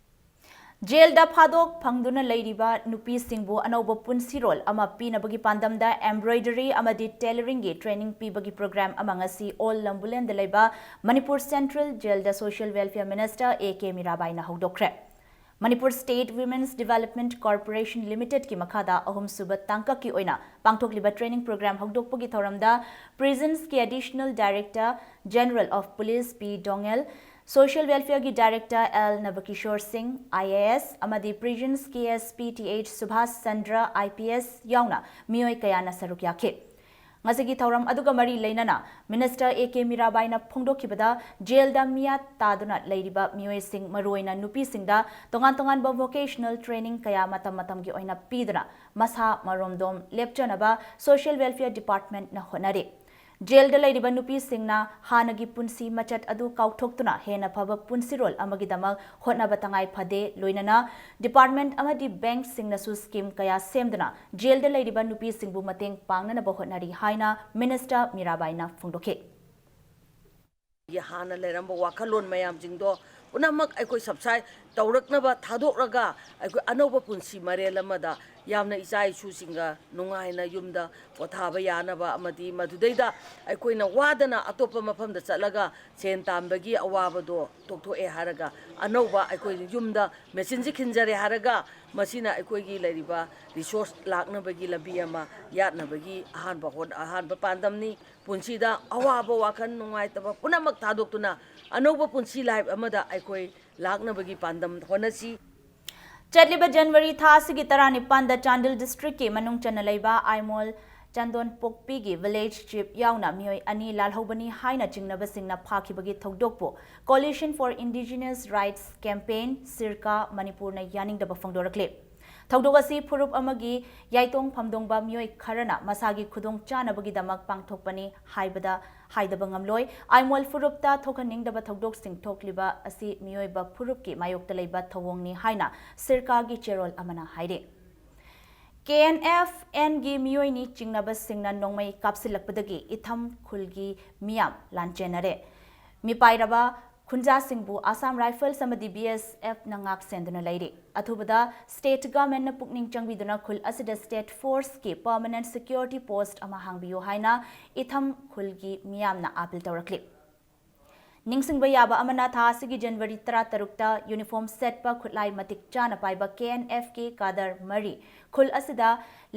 ꯖꯦꯜꯗ ꯐꯥꯗꯣꯛ ꯐꯪꯗꯨꯅ ꯂꯩꯔꯤꯕ ꯅꯨꯄꯤꯁꯤꯡꯕꯨ ꯑꯅꯧꯕ ꯄꯨꯟꯁꯤꯔꯣꯜ ꯑꯃ ꯄꯤꯅꯕꯒꯤ ꯄꯥꯟꯗꯝꯗ embroidery ꯑꯃꯗꯤ tailoringꯒꯤ training ꯄꯤꯕꯒꯤ program ꯑꯃ ꯉꯁꯤ ꯑꯣꯜ ꯂꯝꯕꯨꯂꯦꯟꯗ ꯂꯩꯕ Manipur Central Jailꯗ Social Welfare Minister A K ꯃꯤꯔꯥꯕꯥꯏꯅ ꯍꯧꯗꯣꯛꯈ꯭ꯔꯦ꯫ Manipur State Women's Development Corporation Limitedꯀꯤ ꯃꯈꯥꯗ ꯑꯍꯨꯝꯁꯨꯕ ꯇꯥꯡꯀꯛꯀꯤ ꯑꯣꯏꯅ ꯄꯥꯡꯊꯣꯛꯂꯤꯕ training program ꯍꯧꯗꯣꯛꯄꯒꯤ ꯊꯧꯔꯝꯗ Prisonsꯀꯤ Additional Director General of Police P ꯗꯣꯉꯦꯜ, Social Welfare ꯒꯤ Director L ꯅꯕꯀꯤꯁꯣꯔ ꯁꯤꯡ, I A S, ꯑꯃꯗꯤ Prisons K S P Th Subhash Chandra, I P S, ꯌꯥꯎꯅ ꯃꯤꯑꯣꯏ ꯀꯌꯥꯅ ꯁꯔꯨꯛ ꯌꯥꯈꯤ꯫ ꯉꯁꯤꯒꯤ ꯊꯧꯔꯝ ꯑꯗꯨꯒ ꯃꯔꯤ ꯂꯩꯅꯅ Minister A K ꯃꯤꯔꯥꯕꯥꯏꯅ ꯐꯣꯡꯗꯣꯛꯈꯤꯕꯗ, ꯖꯦꯜꯗ ꯃꯤꯌꯥꯠ ꯇꯥꯗꯨꯅ ꯂꯩꯔꯤꯕ ꯃꯤꯑꯣꯏꯁꯤꯡ, ꯃꯔꯨꯑꯣꯏꯅ ꯅꯨꯄꯤꯁꯤꯡꯗ ꯇꯣꯉꯥꯟ ꯇꯣꯉꯥꯟꯕ vocational training ꯀꯌꯥ ꯃꯇꯝ ꯃꯇꯝꯒꯤ ꯑꯣꯏꯅ ꯄꯤꯗꯨꯅ ꯃꯁꯥ ꯃꯔꯣꯝꯗꯣꯝ ꯂꯦꯞꯆꯅꯕ Social Welfare Department ꯅ ꯍꯣꯠꯅꯔꯤ꯫ ꯖꯦꯜꯗ ꯂꯩꯔꯤꯕ ꯅꯨꯄꯤꯁꯤꯡꯅ ꯍꯥꯟꯅꯒꯤ ꯄꯨꯟꯁꯤ ꯃꯆꯠ ꯑꯗꯨ ꯀꯥꯎꯊꯣꯛꯇꯨꯅ ꯍꯦꯟꯅ ꯐꯕ ꯄꯨꯟꯁꯤꯔꯣꯜ ꯑꯃꯒꯤꯗꯃꯛ ꯍꯣꯠꯅꯕ ꯇꯉꯥꯏ ꯐꯗꯦ꯫ ꯂꯣꯏꯅꯅ department ꯑꯃꯗꯤ bank ꯁꯤꯡꯅꯁꯨ scheme ꯀꯌꯥ ꯁꯦꯝꯗꯨꯅ ꯖꯦꯜꯗ ꯂꯩꯔꯤꯕ ꯅꯨꯄꯤꯁꯤꯡꯕꯨ ꯃꯇꯦꯡ ꯄꯥꯡꯅꯅꯕ ꯍꯣꯠꯅꯔꯤ ꯍꯥꯏꯅ Minister ꯃꯤꯔꯥꯕꯥꯏꯅ ꯐꯣꯡꯗꯣꯛꯈꯤ꯫ ꯍꯥꯟꯅ ꯂꯩꯔꯝꯕ ꯋꯥꯈꯜꯂꯣꯟ ꯃꯌꯥꯝꯁꯤꯡꯗꯣ ꯄꯨꯝꯅꯃꯛ ꯑꯩꯈꯣꯏ subside ꯇꯧꯔꯛꯅꯕ ꯊꯥꯗꯣꯛꯂꯒ ꯑꯩꯈꯣꯏ ꯑꯅꯧꯕ ꯄꯨꯟꯁꯤ ꯃꯔꯦꯜ ꯑꯃꯗ ꯌꯥꯝꯅ ꯏꯆꯥ ꯏꯁꯨꯁꯤꯡꯒ ꯅꯨꯡꯉꯥꯏꯅ ꯌꯨꯝꯗ ꯄꯣꯊꯥꯕ ꯌꯥꯅꯕ ꯑꯃꯗꯤ ꯃꯗꯨꯗꯩꯗ ꯑꯩꯈꯣꯏꯅ ꯋꯥꯗꯅ ꯑꯇꯣꯞꯄ ꯃꯐꯝꯗ ꯆꯠꯂꯒ ꯁꯦꯟ ꯇꯥꯟꯕꯒꯤ ꯑꯋꯥꯕꯗꯣ ꯇꯣꯛꯊꯣꯛꯑꯦ ꯍꯥꯏꯔꯒ ꯑꯅꯧꯕ ꯑꯩꯈꯣꯏ ꯌꯨꯝꯗ machine ꯁꯤ ꯈꯤꯟꯖꯔꯦ ꯍꯥꯏꯔꯒ ꯃꯁꯤꯅ ꯑꯩꯈꯣꯏꯒꯤ ꯂꯩꯔꯤꯕ resource ꯂꯥꯛꯅꯕꯒꯤ ꯂꯝꯕꯤ ꯑꯃ ꯌꯥꯠꯅꯕꯒꯤ ꯑꯍꯥꯟꯕ ꯍꯣꯠ-, ꯑꯍꯥꯟꯕ ꯄꯥꯟꯗꯝꯅꯤ꯫ ꯄꯨꯟꯁꯤꯗ ꯑꯋꯥꯕ ꯋꯥꯈꯜ ꯅꯨꯡꯉꯥꯏꯇꯕ ꯄꯨꯝꯅꯃꯛ ꯊꯥꯗꯣꯛꯇꯨꯅ ꯑꯅꯧꯕ ꯄꯨꯟꯁꯤ life ꯑꯃꯗ ꯑꯩꯈꯣꯏ ꯂꯥꯛꯅꯕꯒꯤ ꯄꯥꯟꯗꯝ ꯍꯣꯠꯅꯁꯤ꯫ ꯆꯠꯂꯤꯕ January ꯊꯥ ꯑꯁꯤꯒꯤ ꯇꯔꯥꯅꯤꯄꯥꯟꯗ ꯆꯥꯟꯗꯦꯜ district ꯀꯤ ꯃꯅꯨꯡ ꯆꯟꯅ ꯂꯩꯕ ꯑꯥꯏꯃꯣꯜ ꯆꯟꯗꯣꯟꯄꯣꯛꯄꯤꯒꯤ village chief ꯌꯥꯎꯅ ꯃꯤꯑꯣꯏ ꯑꯅꯤ ꯂꯥꯜꯍꯧꯕꯅꯤ ꯍꯥꯏꯅ ꯆꯤꯡꯅꯕꯁꯤꯡꯅ ꯐꯥꯈꯤꯕꯒꯤ ꯊꯧꯗꯣꯛꯄꯨ Coalition for Indigenous Rights Campaign, ꯁꯤꯔꯀꯥ, ꯃꯅꯤꯄꯨꯔꯅ ꯌꯥꯅꯤꯡꯗꯕ ꯐꯣꯡꯗꯣꯔꯛꯂꯤ꯫ ꯊꯧꯗꯣꯛ ꯑꯁꯤ ꯐꯨꯔꯨꯞ ꯑꯃꯒꯤ ꯌꯥꯏꯇꯣꯡ ꯐꯝꯗꯣꯡꯕ ꯃꯤꯑꯣꯏ ꯈꯔꯅ ꯃꯁꯥꯒꯤ ꯈꯨꯗꯣꯡꯆꯥꯅꯕꯒꯤꯗꯃꯛ ꯄꯥꯡꯊꯣꯛꯄꯅꯤ ꯍꯥꯏꯕꯗ ꯍꯥꯏꯗꯕ ꯉꯝꯂꯣꯏ꯫ ꯑꯥꯏꯃꯣꯜ ꯐꯨꯔꯨꯞꯇ ꯊꯣꯛꯍꯟꯅꯤꯡꯗꯕ ꯊꯧꯗꯣꯛꯁꯤꯡ ꯊꯣꯛꯂꯤꯕ ꯑꯁꯤ ꯃꯤꯑꯣꯏꯕ ꯐꯨꯔꯨꯞꯀꯤ ꯃꯥꯌꯣꯛꯇ ꯂꯩꯕ ꯊꯧꯑꯣꯡꯅꯤ ꯍꯥꯏꯅ ꯁꯤꯔꯀꯥꯒꯤ ꯆꯦꯔꯣꯜ ꯑꯃꯅ ꯍꯥꯏꯔꯤ꯫ K N F N ꯒꯤ ꯃꯤꯑꯣꯏꯅꯤ ꯆꯤꯡꯅꯕꯁꯤꯡꯅ ꯅꯣꯡꯃꯩ ꯀꯥꯞꯁꯤꯜꯂꯛꯄꯗꯒꯤ ꯏꯊꯝ ꯈꯨꯜꯒꯤ ꯃꯤꯌꯥꯝ ꯂꯥꯟꯆꯦꯟꯅꯔꯦ꯫ ꯃꯤꯄꯥꯏꯔꯕ ꯈꯨꯟꯖꯥꯁꯤꯡꯕꯨ Assam Rifles ꯑꯃꯗꯤ B S F ꯅ ꯉꯥꯛ ꯁꯦꯟꯗꯨꯅ ꯂꯩꯔꯤ꯫ ꯑꯊꯨꯕꯗ state government ꯅ ꯄꯨꯛꯅꯤꯡ ꯆꯪꯕꯤꯗꯨꯅ ꯈꯨꯜ ꯑꯁꯤꯗ state force ꯀꯤ permanent security post ꯑꯃ ꯍꯥꯡꯕꯤꯌꯨ ꯍꯥꯏꯅ ꯏꯊꯝ ꯈꯨꯜꯒꯤ ꯃꯤꯌꯥꯝꯅ appeal ꯇꯧꯔꯛꯂꯤ꯫ ꯅꯤꯡꯁꯤꯡꯕ ꯌꯥꯕ ꯑꯃꯅ, ꯊꯥ ꯑꯁꯤꯒꯤ ꯖꯅꯋꯥꯔꯤ ꯇꯔꯥꯇꯔꯨꯛꯇ ꯌꯨꯅꯤꯐꯣꯔꯝ ꯁꯦꯠꯄ, ꯈꯨꯠꯂꯥꯏ ꯃꯇꯤꯛ ꯆꯥꯅ ꯄꯥꯏꯕ ꯀꯦ ꯑꯦꯟ ꯑꯦꯐ ꯀꯤ ꯀꯥꯗꯔ ꯃꯔꯤ ꯈꯨꯜ ꯑꯁꯤꯗ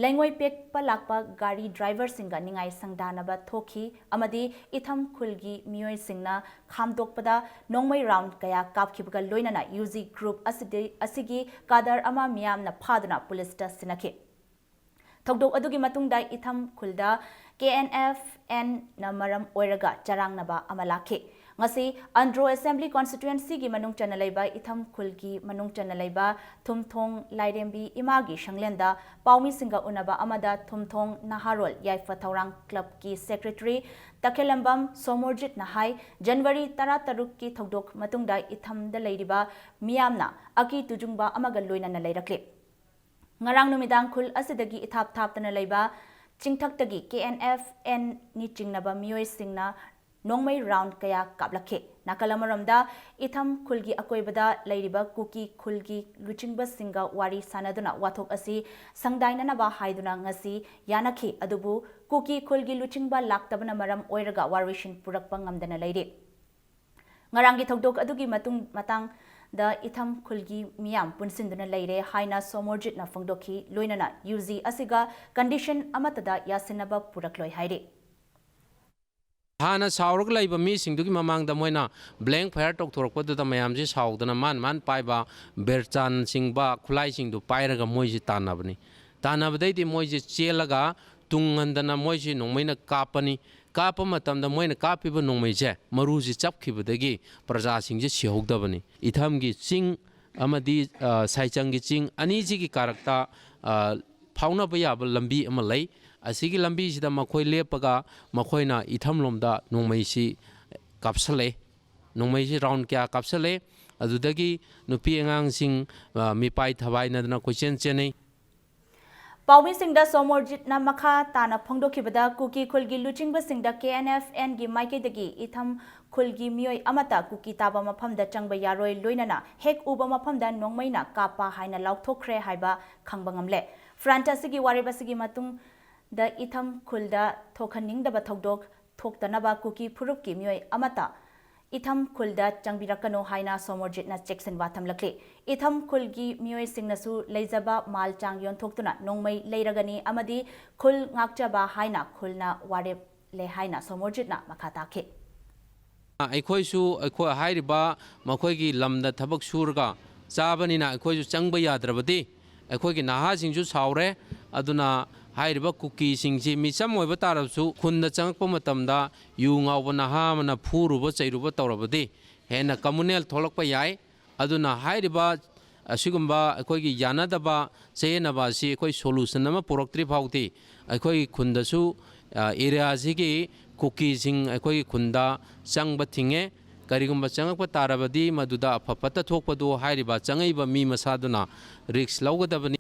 ꯂꯩꯉꯣꯏ ꯄꯦꯛꯄ ꯂꯥꯛꯄ ꯒꯥꯔꯤ ꯗ꯭ꯔꯥꯏꯚꯔꯁꯤꯡꯒ ꯅꯤꯡꯉꯥꯏ ꯁꯪꯗꯥꯅꯕ ꯊꯣꯛꯈꯤ ꯑꯃꯗꯤ ꯏꯊꯝ ꯈꯨꯜꯒꯤ ꯃꯤꯑꯣꯏꯁꯤꯡꯅ ꯈꯥꯝꯗꯣꯛꯄꯗ ꯅꯣꯡꯃꯩ ꯔꯥꯎꯟ ꯀꯌꯥ ꯀꯥꯞꯈꯤꯕꯒ ꯂꯣꯏꯅꯅ ꯌꯨ ꯖꯤ ꯒ꯭ꯔꯨꯞ ꯑꯁꯤꯗꯤ, ꯑꯁꯤꯒꯤ ꯀꯥꯗꯔ ꯑꯃ ꯃꯤꯌꯥꯝꯅ ꯐꯥꯗꯨꯅ ꯄꯨꯂꯤꯁꯇ ꯁꯤꯟꯅꯈꯤ꯫ ꯊꯧꯗꯣꯛ ꯑꯗꯨꯒꯤ ꯃꯇꯨꯡꯗ ꯏꯊꯝ ꯈꯨꯜꯗ ꯀꯦ ꯑꯦꯟ ꯑꯦꯐ ꯑꯦꯟꯅ ꯃꯔꯝ ꯑꯣꯏꯔꯒ ꯆꯔꯥꯡꯅꯕ ꯑꯃ ꯂꯥꯛꯈꯤ꯫ ꯉꯁꯤ ꯑꯟꯗ꯭ꯔꯣ ꯑꯦꯁꯦꯝꯕ꯭ꯂꯤ ꯀꯣꯟꯁꯇꯤꯇ꯭ꯋꯦꯟꯁꯤꯒꯤ ꯃꯅꯨꯡ ꯆꯟꯅ ꯂꯩꯕ ꯏꯊꯝ ꯈꯨꯜꯒꯤ ꯃꯅꯨꯡ ꯆꯟꯅ ꯂꯩꯕ ꯊꯨꯝꯊꯣꯡ ꯂꯥꯏꯔꯦꯝꯕꯤ ꯏꯃꯥꯒꯤ ꯁꯪꯂꯦꯟꯗ ꯄꯥꯎꯃꯤꯁꯤꯡꯒ ꯎꯅꯕ ꯑꯃꯗ ꯊꯨꯝꯊꯣꯡ ꯅꯍꯥꯔꯣꯜ ꯌꯥꯏꯐ ꯊꯧꯔꯥꯡ ꯀ꯭ꯂꯕꯀꯤ ꯁꯦꯀ꯭ꯔꯦꯇꯔꯤ ꯇꯈꯦꯂꯝꯕꯝ ꯁꯣꯃꯣꯔꯖꯤꯠꯅ ꯍꯥꯏ, ꯖꯅꯋꯥꯔꯤ ꯇꯔꯥꯇꯔꯨꯛꯀꯤ ꯊꯧꯗꯣꯛ ꯃꯇꯨꯡꯗ ꯏꯊꯝꯗ ꯂꯩꯔꯤꯕ ꯃꯤꯌꯥꯝꯅ ꯑꯀꯤ ꯇꯨꯖꯨꯡꯕ ꯑꯃꯒ ꯂꯣꯏꯅꯅ ꯂꯩꯔꯛꯂꯤ꯫ ꯉꯔꯥꯡ ꯅꯨꯃꯤꯗꯥꯡ ꯈꯨꯜ ꯑꯁꯤꯗꯒꯤ ꯏꯊꯥꯞ ꯊꯥꯞꯇꯅ ꯂꯩꯕ ꯆꯤꯡꯊꯛꯇꯒꯤ ꯀꯦ ꯑꯦꯟ ꯑꯦꯐ ꯑꯦꯟꯅꯤ ꯆꯤꯡꯅꯕ ꯃꯤꯑꯣꯏꯁꯤꯡꯅ ꯅꯣꯡꯃꯩ ꯔꯥꯎꯟ ꯀꯌꯥ ꯀꯥꯞꯂꯛꯈꯤ꯫ ꯅꯥꯀꯜ ꯑꯃꯔꯣꯝꯗ, ꯏꯊꯝ ꯈꯨꯜꯒꯤ ꯑꯀꯣꯏꯕꯗ ꯂꯩꯔꯤꯕ ꯀꯨꯀꯤ ꯈꯨꯜꯒꯤ ꯂꯨꯆꯤꯡꯕꯁꯤꯡꯒ ꯋꯥꯔꯤ ꯁꯥꯅꯗꯨꯅ ꯋꯥꯊꯣꯛ ꯑꯁꯤ ꯁꯪꯗꯥꯏꯅꯅꯕ ꯍꯥꯏꯗꯨꯅ ꯉꯁꯤ ꯌꯥꯅꯈꯤ꯫ ꯑꯗꯨꯕꯨ ꯀꯨꯀꯤ ꯈꯨꯜꯒꯤ ꯂꯨꯆꯤꯡꯕ ꯂꯥꯛꯇꯕꯅ ꯃꯔꯝ ꯑꯣꯏꯔꯒ ꯋꯥꯔꯣꯏꯁꯤꯟ ꯄꯨꯔꯛꯄ ꯉꯝꯗꯅ ꯂꯩꯔꯤ꯫ ꯉꯔꯥꯡꯒꯤ ꯊꯧꯗꯣꯛ ꯑꯗꯨꯒꯤ ꯃꯇꯨꯡ, ꯃꯇꯥꯡꯗ ꯏꯊꯝ ꯈꯨꯜꯒꯤ ꯃꯤꯌꯥꯝ ꯄꯨꯟꯁꯤꯟꯗꯨꯅ ꯂꯩꯔꯦ ꯍꯥꯏꯅ ꯁꯣꯃꯣꯔꯖꯤꯠꯅ ꯐꯣꯡꯗꯣꯛꯈꯤ꯫ ꯂꯣꯏꯅꯅ ꯌꯨ ꯖꯤ ꯑꯁꯤꯒ ꯀꯟꯗꯤꯁꯟ ꯑꯃꯠꯇꯗ ꯌꯥꯁꯤꯟꯅꯕ ꯄꯨꯔꯛꯂꯣꯏ ꯍꯥꯏꯔꯤ꯫ ꯍꯥꯟꯅ ꯁꯥꯎꯔꯒ ꯂꯩꯕ ꯃꯤꯁꯤꯡꯗꯨꯒꯤ ꯃꯃꯥꯡꯗ ꯃꯣꯏꯅ ꯕ꯭ꯂꯦꯡ ꯐꯥꯌꯔ ꯇꯧꯊꯣꯔꯛꯄꯗꯨꯗ ꯃꯌꯥꯝꯁꯤ ꯁꯥꯎꯗꯅ ꯃꯥꯅ ꯃꯥꯅ ꯄꯥꯏꯕ ꯕꯦꯔꯆꯥꯟꯆꯤꯡꯕ ꯈꯨꯠꯂꯥꯏꯁꯤꯡꯗꯨ ꯄꯥꯏꯔꯒ ꯃꯣꯏꯁꯤ ꯇꯥꯟꯅꯕꯅꯤ꯫ ꯇꯥꯟꯅꯕꯗꯩꯗꯤ ꯃꯣꯏꯁꯤ ꯆꯦꯜꯂꯒ ꯇꯨꯡ ꯍꯟꯗꯅ ꯃꯣꯏꯁꯤ ꯅꯣꯡꯃꯩꯅ ꯀꯥꯞꯄꯅꯤ꯫ ꯀꯥꯞꯄ ꯃꯇꯝꯗ ꯃꯣꯏꯅ ꯀꯥꯞꯄꯤꯕ ꯅꯣꯡꯃꯩꯁꯦ ꯃꯔꯨꯁꯤ ꯆꯞꯈꯤꯕꯗꯒꯤ ꯄ꯭ꯔꯖꯥꯁꯤꯡꯁꯦ ꯁꯤꯍꯧꯗꯕꯅꯤ꯫ ꯏꯊꯝꯒꯤ ꯆꯤꯡ ꯑꯃꯗꯤ, ꯑ, ꯁꯥꯏꯆꯪꯒꯤ ꯆꯤꯡ ꯑꯅꯤꯁꯤꯒꯤ ꯀꯥꯔꯛꯇ, ꯑ, ꯐꯥꯎꯅꯕ ꯌꯥꯕ ꯂꯝꯕꯤ ꯑꯃ ꯂꯩ꯫ ꯑꯁꯤꯒꯤ ꯂꯝꯕꯤꯁꯤꯗ ꯃꯈꯣꯏ ꯂꯦꯞꯄꯒ ꯃꯈꯣꯏꯅ ꯏꯊꯝꯂꯣꯝꯗ ꯅꯣꯡꯃꯩꯁꯤ ꯀꯥꯞꯁꯜꯂꯦ꯫ ꯅꯣꯡꯃꯩꯁꯤ ꯔꯥꯎꯟ ꯀꯌꯥ ꯀꯥꯞꯁꯜꯂꯦ꯫ ꯑꯗꯨꯗꯒꯤ ꯅꯨꯄꯤ ꯑꯉꯥꯡꯁꯤꯡ, ꯑ, ꯃꯤꯄꯥꯏ ꯊꯕꯥꯏꯅꯗꯅ ꯀꯣꯏꯆꯦꯟ ꯆꯦꯟꯅꯩ꯫ ꯄꯥꯎꯃꯤꯁꯤꯡꯗ ꯁꯣꯃꯣꯔꯖꯤꯠꯅ ꯃꯈꯥ ꯇꯥꯅ ꯐꯣꯡꯗꯣꯛꯈꯤꯕꯗ, ꯀꯨꯀꯤ ꯈꯨꯜꯒꯤ ꯂꯨꯆꯤꯡꯕꯁꯤꯡꯗ ꯀꯦ ꯑꯦꯟ ꯑꯦꯐ ꯑꯦꯟꯒꯤ ꯃꯥꯏꯀꯩꯗꯒꯤ ꯏꯊꯝ ꯈꯨꯜꯒꯤ ꯃꯤꯑꯣꯏ ꯑꯃꯠꯇ ꯀꯨꯀꯤ ꯇꯥꯕ ꯃꯐꯝꯗ ꯆꯪꯕ ꯌꯥꯔꯣꯏ, ꯂꯣꯏꯅꯅ ꯍꯦꯛ ꯎꯕ ꯃꯐꯝꯗ ꯅꯣꯡꯃꯩꯅ ꯀꯥꯞꯄ ꯍꯥꯏꯅ ꯂꯥꯎꯊꯣꯛꯈ꯭ꯔꯦ ꯍꯥꯏꯕ ꯈꯪꯕ ꯉꯝꯂꯦ꯫ ꯐ꯭ꯔꯟꯠ ꯑꯁꯤꯒꯤ ꯋꯥꯔꯦꯞ ꯑꯁꯤꯒꯤ ꯃꯇꯨꯡꯗ ꯏꯊꯝ ꯈꯨꯜꯗ ꯊꯣꯛꯍꯟꯅꯤꯡꯗꯕ ꯊꯧꯗꯣꯛ ꯊꯣꯛꯇꯅꯕ ꯀꯨꯀꯤ ꯐꯨꯔꯨꯞꯀꯤ ꯃꯤꯑꯣꯏ ꯑꯃꯠꯇ ꯏꯊꯝ ꯈꯨꯜꯗ ꯆꯪꯕꯤꯔꯛꯀꯅꯨ ꯍꯥꯏꯅ ꯁꯣꯃꯣꯔꯖꯤꯠꯅ ꯆꯦꯛꯁꯤꯟꯋꯥ ꯊꯝꯂꯛꯂꯤ꯫ ꯏꯊꯝ ꯈꯨꯜꯒꯤ ꯃꯤꯑꯣꯏꯁꯤꯡꯅꯁꯨ ꯂꯩꯖꯕ ꯃꯥꯜ ꯆꯥꯡ ꯌꯣꯟꯊꯣꯛꯇꯨꯅ ꯅꯣꯡꯃꯩ ꯂꯩꯔꯒꯅꯤ ꯑꯃꯗꯤ ꯈꯨꯜ ꯉꯥꯛꯆꯕ ꯍꯥꯏꯅ ꯈꯨꯜꯅ ꯋꯥꯔꯦꯞ ꯂꯩ ꯍꯥꯏꯅ ꯁꯣꯃꯣꯔꯖꯤꯠꯅ ꯃꯈꯥ ꯇꯥꯈꯤ꯫ ꯑꯩꯈꯣꯏꯁꯨ ꯑꯩꯈꯣꯏ ꯍꯥꯏꯔꯤꯕ ꯃꯈꯣꯏꯒꯤ ꯂꯝꯗ ꯊꯕꯛ ꯁꯨꯔꯒ ꯆꯥꯕꯅꯤꯅ ꯑꯩꯈꯣꯏꯁꯨ ꯆꯪꯕ ꯌꯥꯗ꯭ꯔꯕꯗꯤ ꯑꯩꯈꯣꯏꯒꯤ ꯅꯍꯥꯁꯤꯡꯁꯨ ꯁꯥꯎꯔꯦ꯫ ꯑꯗꯨꯅ ꯍꯥꯏꯔꯤꯕ ꯀꯨꯀꯤꯁꯤꯡꯁꯤ ꯃꯤꯆꯝ ꯑꯣꯏꯕ ꯇꯥꯔꯕꯁꯨ ꯈꯨꯟꯗ ꯆꯪꯉꯛꯄ ꯃꯇꯝꯗ ꯌꯨ ꯉꯥꯎꯕ ꯅꯍꯥ ꯑꯃꯅ ꯐꯨꯔꯨꯕ ꯆꯩꯔꯨꯕ ꯇꯧꯔꯕꯗꯤ ꯍꯦꯟꯅ communal ꯊꯣꯛꯂꯛꯄ ꯌꯥꯏ꯫ ꯑꯗꯨꯅ ꯍꯥꯏꯔꯤꯕ ꯑꯁꯤꯒꯨꯝꯕ ꯑꯩꯈꯣꯏꯒꯤ ꯌꯥꯅꯗꯕ ꯆꯌꯦꯠꯅꯕ ꯑꯁꯤ ꯑꯩꯈꯣꯏ solution ꯑꯃ ꯄꯨꯔꯛꯇ꯭ꯔꯤ ꯐꯥꯎꯗꯤ ꯑꯩꯈꯣꯏꯒꯤ ꯈꯨꯟꯗꯁꯨ, ꯑ, area ꯑꯁꯤꯒꯤ ꯀꯨꯀꯤꯁꯤꯡ ꯑꯩꯈꯣꯏꯒꯤ ꯈꯨꯟꯗ ꯆꯪꯕ ꯊꯤꯡꯉꯦ꯫ ꯀꯔꯤꯒꯨꯝꯕ ꯆꯪꯉꯛꯄ ꯇꯥꯔꯕꯗꯤ ꯃꯗꯨꯗ ꯑꯐ ꯐꯠꯇ ꯊꯣꯛꯄꯗꯨ ꯍꯥꯏꯔꯤꯕ ꯆꯪꯉꯛꯏꯕ ꯃꯤ ꯃꯁꯥꯗꯨꯅ risk ꯂꯧꯒꯗꯕꯅꯤ꯫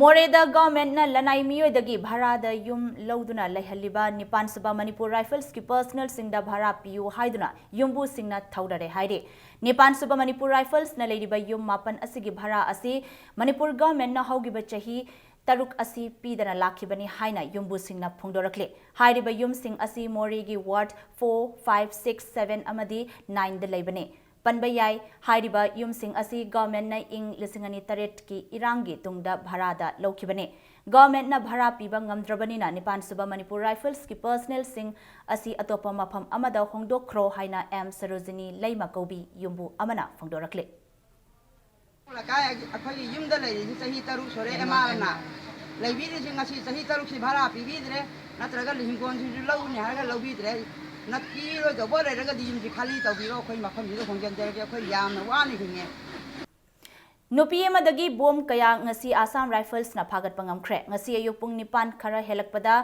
ꯃꯣꯔꯦꯗ governmentꯅ ꯂꯅꯥꯏ ꯃꯤꯑꯣꯏꯗꯒꯤ ꯚꯔꯥꯗ ꯌꯨꯝ ꯂꯧꯗꯨꯅ ꯂꯩꯍꯜꯂꯤꯕ ꯅꯤꯄꯥꯟ ꯁꯨꯕ ꯃꯅꯤꯄꯨꯔ Riflesꯀꯤ personnelꯁꯤꯡꯗ ꯚꯔꯥ ꯄꯤꯌꯨ ꯍꯥꯏꯗꯨꯅ ꯌꯨꯝꯕꯨꯁꯤꯡꯅ ꯊꯧꯗꯔꯦ ꯍꯥꯏꯔꯤ꯫ ꯅꯤꯄꯥꯟ ꯁꯨꯕ ꯃꯅꯤꯄꯨꯔ Riflesꯅ ꯂꯩꯔꯤꯕ ꯌꯨꯝ ꯃꯥꯄꯟ ꯑꯁꯤꯒꯤ ꯚꯔꯥ ꯑꯁꯤ ꯃꯅꯤꯄꯨꯔ governmentꯅ ꯍꯧꯈꯤꯕ ꯆꯍꯤ ꯇꯔꯨꯛ ꯑꯁꯤ ꯄꯤꯗꯅ ꯂꯥꯛꯈꯤꯕꯅꯤ ꯍꯥꯏꯅ ꯌꯨꯝꯕꯨꯁꯤꯡꯅ ꯐꯣꯡꯗꯣꯔꯛꯂꯤ꯫ ꯍꯥꯏꯔꯤꯕ ꯌꯨꯝꯁꯤꯡ ꯑꯁꯤ ꯃꯣꯔꯦꯒꯤ ward four, five, six, seven ꯑꯃꯗꯤ nineꯗ ꯂꯩꯕꯅꯤ꯫ ꯄꯟꯕ ꯌꯥꯏ, ꯍꯥꯏꯔꯤꯕ ꯌꯨꯝꯁꯤꯡ ꯑꯁꯤ governmentꯅ ꯏꯪ ꯂꯤꯁꯤꯡ ꯑꯅꯤ ꯇꯔꯦꯠꯀꯤ ꯏꯔꯥꯡꯒꯤ ꯇꯨꯡꯗ ꯚꯔꯥꯗ ꯂꯧꯈꯤꯕꯅꯤ꯫ Governmentꯅ ꯚꯔꯥ ꯄꯤꯕ ꯉꯝꯗ꯭ꯔꯕꯅꯤꯅ ꯅꯤꯄꯥꯟ ꯁꯨꯕ ꯃꯅꯤꯄꯨꯔ Riflesꯀꯤ personnelꯁꯤꯡ ꯑꯁꯤ ꯑꯇꯣꯞꯄ ꯃꯐꯝ ꯑꯃꯗ ꯍꯣꯡꯗꯣꯛꯈ꯭ꯔꯣ ꯍꯥꯏꯅ ꯑꯦꯝ ꯁꯔꯣꯖꯤꯅꯤ ꯂꯩꯃ ꯀꯧꯕꯤ ꯌꯨꯝꯕꯨ ꯑꯃꯅ ꯐꯣꯡꯗꯣꯔꯛꯂꯤ꯫ ꯂꯩꯀꯥꯏ ꯑꯩꯈꯣꯏꯒꯤ ꯌꯨꯝꯗ ꯂꯩꯔꯤꯁꯤ ꯆꯍꯤ ꯇꯔꯨꯛ ꯁꯨꯔꯦ, ꯑꯦꯝ ꯑꯥꯔꯅ ꯂꯩꯕꯤꯔꯤꯁꯤ ꯉꯁꯤ ꯆꯍꯤ ꯇꯔꯨꯛꯁꯤ ꯚꯔꯥ ꯄꯤꯕꯤꯗ꯭ꯔꯦ, ꯅꯠꯇ꯭ꯔꯒ ꯍꯤꯡꯒꯣꯜꯁꯤꯁꯨ ꯂꯧꯅꯤ ꯍꯥꯏꯔꯒ ꯂꯧꯕꯤꯗ꯭ꯔꯦ꯫ ꯅ-, ꯄꯤꯔꯣꯏꯗꯧꯕ ꯂꯩꯔꯒꯗꯤ ꯌꯨꯝꯁꯤ ꯈꯥꯂꯤ ꯇꯧꯕꯤꯔꯣ, ꯑꯩꯈꯣꯏ ꯃꯐꯝꯁꯤꯗ ꯍꯣꯡꯖꯤꯟꯖꯔꯒꯦ, ꯑꯩꯈꯣꯏ ꯌꯥꯝꯅ ꯋꯥꯅ ꯍꯤꯡꯉꯦ꯫ ꯅꯨꯄꯤ ꯑꯃꯗꯒꯤ ꯕꯣꯝ ꯀꯌꯥ ꯉꯁꯤ Assam Riflesꯅ ꯐꯥꯒꯠꯄ ꯉꯝꯈ꯭ꯔꯦ꯫ ꯉꯁꯤ ꯑꯌꯨꯛ ꯄꯨꯡ ꯅꯤꯄꯥꯟ ꯈꯔ ꯍꯦꯜꯂꯛꯄꯗ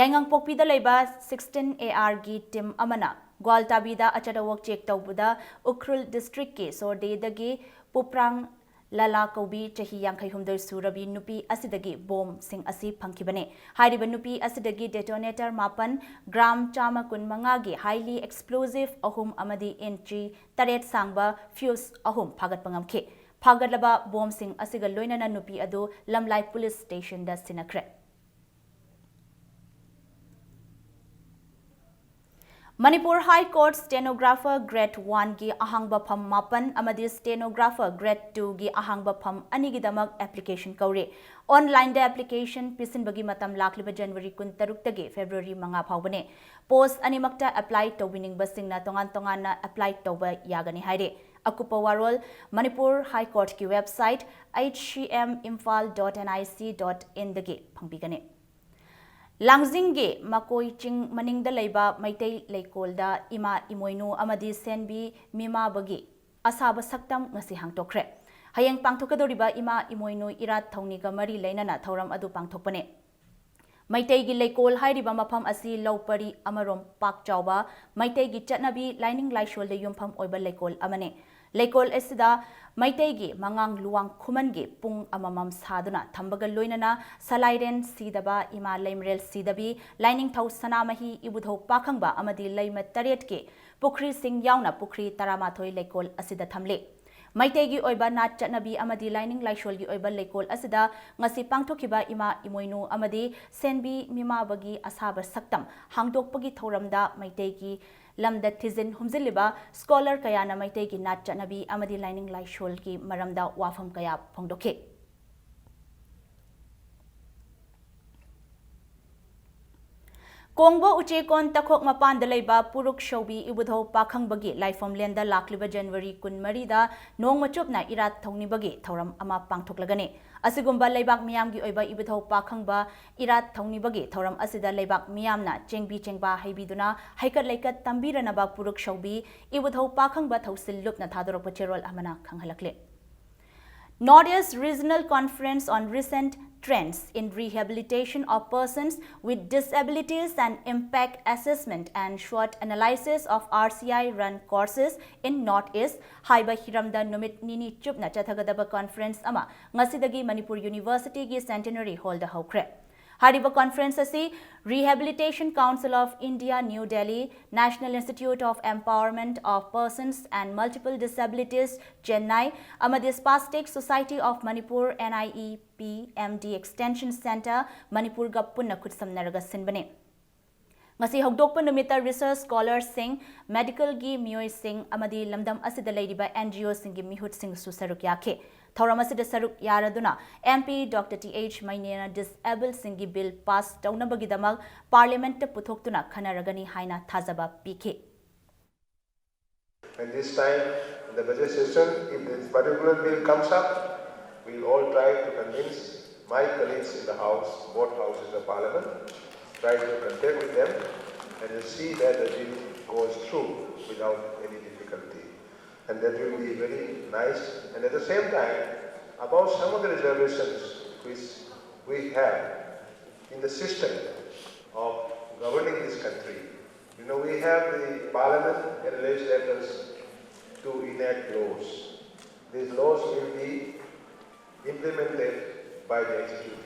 ꯌꯥꯏꯉꯪꯄꯣꯛꯄꯤꯗ ꯂꯩꯕ sixteen A Rꯒꯤ team ꯑꯃꯅ ꯒ꯭ꯋꯥꯜꯇꯥꯕꯤꯗ ꯑꯆꯠ ꯑꯋꯣꯛ check ꯇꯧꯕꯗ ꯎꯈ꯭ꯔꯨꯜ districtꯀꯤ ꯁꯣꯔꯗꯦꯗꯒꯤ ꯄꯨꯄ꯭ꯔꯥꯡ ꯂꯂꯥ ꯀꯧꯕꯤ ꯆꯍꯤ ꯌꯥꯡꯈꯩ ꯍꯨꯝꯗꯣꯏ ꯁꯨꯔꯕꯤ ꯅꯨꯄꯤ ꯑꯁꯤꯗꯒꯤ ꯕꯣꯝꯁꯤꯡ ꯑꯁꯤ ꯐꯪꯈꯤꯕꯅꯤ꯫ ꯍꯥꯏꯔꯤꯕ ꯅꯨꯄꯤ ꯑꯁꯤꯗꯒꯤ detonator ꯃꯥꯄꯟ, gram ꯆꯥꯝꯃ ꯀꯨꯟꯃꯉꯥꯒꯤ highly explosive ꯑꯍꯨꯝ ꯑꯃꯗꯤ inch ꯇꯔꯦꯠ ꯁꯥꯡꯕ fuse ꯑꯍꯨꯝ ꯐꯥꯒꯠꯄ ꯉꯝꯈꯤ꯫ ꯐꯥꯒꯠꯂꯕ ꯕꯣꯝꯁꯤꯡ ꯑꯁꯤꯒ ꯂꯣꯏꯅꯅ ꯅꯨꯄꯤ ꯑꯗꯨ ꯂꯝꯂꯥꯏ police stationꯗ ꯁꯤꯟꯅꯈ꯭ꯔꯦ꯫ Manipur high court stenographer grade ꯋꯥꯟꯒꯤ ꯑꯍꯥꯡꯕ ꯐꯝ ꯃꯥꯄꯟ ꯑꯃꯗꯤ ꯁ꯭ꯇꯦꯅꯣꯒ꯭ꯔꯥꯐꯔ ꯒ꯭ꯔꯦꯗ ꯇꯨꯒꯤ ꯑꯍꯥꯡꯕ ꯐꯝ ꯑꯅꯤꯒꯤꯗꯃꯛ ꯑꯦꯄ꯭ꯂꯤꯀꯦꯁꯟ ꯀꯧꯔꯤ꯫ ꯑꯣꯟꯂꯥꯏꯟꯗ ꯑꯦꯄ꯭ꯂꯤꯀꯦꯁꯟ ꯄꯤꯁꯤꯟꯕꯒꯤ ꯃꯇꯝ ꯂꯥꯛꯂꯤꯕ ꯖꯅꯋꯥꯔꯤ ꯀꯨꯟꯇꯔꯨꯛꯇꯒꯤ ꯐꯦꯕ꯭ꯔꯨꯋꯥꯔꯤ ꯃꯉꯥ ꯐꯥꯎꯕꯅꯤ꯫ ꯄꯣꯁ ꯑꯅꯤꯃꯛꯇ ꯑꯦꯄ꯭ꯂꯥꯏ ꯇꯧꯕꯤꯅꯤꯡꯕꯁꯤꯡꯅ ꯇꯣꯉꯥꯟ ꯇꯣꯉꯥꯟꯅ ꯑꯦꯄ꯭ꯂꯥꯏ ꯇꯧꯕ ꯌꯥꯒꯅꯤ ꯍꯥꯏꯔꯤ꯫ ꯑꯀꯨꯞꯄ ꯋꯥꯔꯣꯜ ꯃꯅꯤꯄꯨꯔ ꯍꯥꯏ ꯀꯣꯔꯠꯀꯤ website H C M imphal dot N I C dot in ꯗꯒꯤ ꯐꯪꯕꯤꯒꯅꯤ꯫ ꯂꯥꯡꯖꯤꯡꯒꯤ ꯃꯀꯣꯏ ꯆꯤꯡ ꯃꯅꯤꯡꯗ ꯂꯩꯕ ꯃꯩꯇꯩ ꯂꯩꯀꯣꯜꯗ ꯏꯃꯥ ꯏꯃꯣꯏꯅꯨ ꯑꯃꯗꯤ ꯁꯦꯟꯕꯤ ꯃꯤꯃꯥꯕꯒꯤ ꯑꯁꯥꯕ ꯁꯛꯇꯝ ꯉꯁꯤ ꯍꯥꯡꯗꯣꯛꯈ꯭ꯔꯦ꯫ ꯍꯌꯦꯡ ꯄꯥꯡꯊꯣꯛꯀꯗꯧꯔꯤꯕ ꯏꯃꯥ ꯏꯃꯣꯏꯅꯨ ꯏꯔꯥꯠ ꯊꯧꯅꯤꯒ ꯃꯔꯤ ꯂꯩꯅꯅ ꯊꯧꯔꯝ ꯑꯗꯨ ꯄꯥꯡꯊꯣꯛꯄꯅꯤ꯫ ꯃꯩꯇꯩꯒꯤ ꯂꯩꯀꯣꯜ ꯍꯥꯏꯔꯤꯕ ꯃꯐꯝ ꯑꯁꯤ ꯂꯧ ꯄꯔꯤ ꯑꯃꯔꯣꯝ ꯄꯥꯛ ꯆꯥꯎꯕ ꯃꯩꯇꯩꯒꯤ ꯆꯠꯅꯕꯤ ꯂꯥꯏꯅꯤꯡ ꯂꯥꯏꯁꯣꯜꯗ ꯌꯨꯝꯐꯝ ꯑꯣꯏꯕ ꯂꯩꯀꯣꯜ ꯑꯃꯅꯤ꯫ ꯂꯩꯀꯣꯜ ꯑꯁꯤꯗ ꯃꯩꯇꯩꯒꯤ ꯃꯉꯥꯡ ꯂꯨꯋꯥꯡ ꯈꯨꯃꯟꯒꯤ ꯄꯨꯡ ꯑꯃꯃꯝ ꯁꯥꯗꯨꯅ ꯊꯝꯕꯒ ꯂꯣꯏꯅꯅ ꯁꯂꯥꯏꯔꯦꯟ ꯁꯤꯗꯕ, ꯏꯃꯥ ꯂꯩꯃꯔꯦꯜ ꯁꯤꯗꯕꯤ, ꯂꯥꯏꯅꯤꯡꯊꯧ ꯁꯅꯥꯃꯍꯤ, ꯏꯕꯨꯙꯧ ꯄꯥꯈꯪꯕ ꯑꯃꯗꯤ ꯂꯩꯃ ꯇꯔꯦꯠꯀꯤ ꯄꯨꯈ꯭ꯔꯤꯁꯤꯡ ꯌꯥꯎꯅ ꯄꯨꯈ꯭ꯔꯤ ꯇꯔꯥꯃꯥꯊꯣꯏ ꯂꯩꯀꯣꯜ ꯑꯁꯤꯗ ꯊꯝꯂꯤ꯫ ꯃꯩꯇꯩꯒꯤ ꯑꯣꯏꯕ ꯅꯥꯠ ꯆꯠꯅꯕꯤ ꯑꯃꯗꯤ ꯂꯥꯏꯅꯤꯡ ꯂꯥꯏꯁꯣꯜꯒꯤ ꯑꯣꯏꯕ ꯂꯩꯀꯣꯜ ꯑꯁꯤꯗ ꯉꯁꯤ ꯄꯥꯡꯊꯣꯛꯈꯤꯕ ꯏꯃꯥ ꯏꯃꯣꯏꯅꯨ ꯑꯃꯗꯤ ꯁꯦꯟꯕꯤ ꯃꯤꯃꯥꯕꯒꯤ ꯑꯁꯥꯕ ꯁꯛꯇꯝ ꯍꯥꯡꯗꯣꯛꯄꯒꯤ ꯊꯧꯔꯝꯗ ꯃꯩꯇꯩꯒꯤ ꯂꯝꯗ ꯊꯤꯖꯤꯟ ꯍꯨꯝꯖꯤꯜꯂꯤꯕ ꯁ꯭ꯀꯣꯂꯔ ꯀꯌꯥꯅ ꯃꯩꯇꯩꯒꯤ ꯅꯥꯠ ꯆꯠꯅꯕꯤ ꯑꯃꯗꯤ ꯂꯥꯏꯅꯤꯡ ꯂꯥꯏꯁꯣꯜꯒꯤ ꯃꯔꯝꯗ ꯋꯥꯐꯝ ꯀꯌꯥ ꯐꯣꯡꯗꯣꯛꯈꯤ꯫ ꯀꯣꯡꯕ ꯎꯆꯦꯀꯣꯟ ꯇꯈꯣꯛ ꯃꯄꯥꯟꯗ ꯂꯩꯕ ꯄꯨꯔꯨꯛ ꯁꯧꯕꯤ ꯏꯕꯨꯙꯧ ꯄꯥꯈꯪꯕꯒꯤ ꯂꯥꯏꯐꯝꯂꯦꯟꯗ ꯂꯥꯛꯂꯤꯕ ꯖꯅꯋꯥꯔꯤ ꯀꯨꯟꯃꯔꯤꯗ ꯅꯣꯡꯃ ꯆꯨꯞꯅ ꯏꯔꯥꯠ ꯊꯧꯅꯤꯕꯒꯤ ꯊꯧꯔꯝ ꯑꯃ ꯄꯥꯡꯊꯣꯛꯂꯒꯅꯤ꯫ ꯑꯁꯤꯒꯨꯝꯕ ꯂꯩꯕꯥꯛ ꯃꯤꯌꯥꯝꯒꯤ ꯑꯣꯏꯕ ꯏꯕꯨꯙꯧ ꯄꯥꯈꯪꯕ ꯏꯔꯥꯠ ꯊꯧꯅꯤꯕꯒꯤ ꯊꯧꯔꯝ ꯑꯁꯤꯗ ꯂꯩꯕꯥꯛ ꯃꯤꯌꯥꯝꯅ ꯆꯦꯡꯕꯤ ꯆꯦꯡꯕꯥ ꯍꯩꯕꯤꯗꯨꯅ ꯍꯩꯀꯠ ꯂꯩꯀꯠ ꯇꯝꯕꯤꯔꯅꯕ ꯄꯨꯔꯨꯛ ꯁꯧꯕꯤ ꯏꯕꯨꯙꯧ ꯄꯥꯈꯪꯕ ꯊꯧꯁꯤꯜ ꯂꯨꯞꯅ ꯊꯥꯗꯣꯔꯛꯄ ꯆꯦꯔꯣꯜ ꯑꯃꯅ ꯈꯪꯍꯜꯂꯛꯂꯤ꯫ North East Regional Conference on Recent Trends in Rehabilitation of Persons with Disabilities and Impact Assessment and SWOT Analysis of R C I Run Courses in North East ꯍꯥꯏꯕ ꯍꯤꯔꯝꯗ ꯅꯨꯃꯤꯠ ꯅꯤꯅꯤ ꯆꯨꯞꯅ ꯆꯠꯊꯒꯗꯕ ꯀꯣꯟꯐꯔꯦꯟꯁ ꯑꯃ ꯉꯁꯤꯗꯒꯤ ꯃꯅꯤꯄꯨꯔ ꯌꯨꯅꯤꯚꯔꯁꯤꯇꯤꯒꯤ ꯁꯦꯟꯇꯦꯅꯔꯤ ꯍꯣꯜꯗ ꯍꯧꯈ꯭ꯔꯦ꯫ ꯍꯥꯏꯔꯤꯕ ꯀꯣꯟꯐꯔꯦꯟꯁ ꯑꯁꯤ Rehabilitation Council of India, New Delhi, National Institute of Empowerment of Persons and Multiple Disabilities, Chennai, ꯑꯃꯗꯤ Spastic Society of Manipur, N I E P M D Extension Centre, ꯃꯅꯤꯄꯨꯔꯒ ꯄꯨꯟꯅ ꯈꯨꯠꯁꯝꯅꯔꯒ ꯁꯤꯟꯕꯅꯤ꯫ ꯉꯁꯤ ꯍꯧꯗꯣꯛꯄ ꯅꯨꯃꯤꯠꯇ research scholarꯁꯤꯡ, medicalꯒꯤ ꯃꯤꯑꯣꯏꯁꯤꯡ ꯑꯃꯗꯤ ꯂꯝꯗꯝ ꯑꯁꯤꯗ ꯂꯩꯔꯤꯕ NGOꯁꯤꯡꯒꯤ ꯃꯤꯍꯨꯠꯁꯤꯡꯁꯨ ꯁꯔꯨꯛ ꯌꯥꯈꯤ꯫ ꯊꯧꯔꯝ ꯑꯁꯤꯗ ꯁꯔꯨꯛ ꯌꯥꯔꯗꯨꯅ MP Doctor Th Maineina disabledꯁꯤꯡꯒꯤ bill pass ꯇꯧꯅꯕꯒꯤꯗꯃꯛ Parliamentꯇ ꯄꯨꯊꯣꯛꯇꯨꯅ ꯈꯟꯅꯔꯒꯅꯤ ꯍꯥꯏꯅ ꯊꯥꯖꯕ ꯄꯤꯈꯤ꯫ And this time, in the budget session, if this particular bill comes up, we'll all try to convince my colleagues in the House, both Houses of Parliament, try to contact with them and we'll see that the bill goes through without any difficulty. And that will be very nice. And at the same time, about some of the reservations which we have in the system of governing this country, you know, we have the parliament and legislators to enact laws. These laws will be implemented by the executive.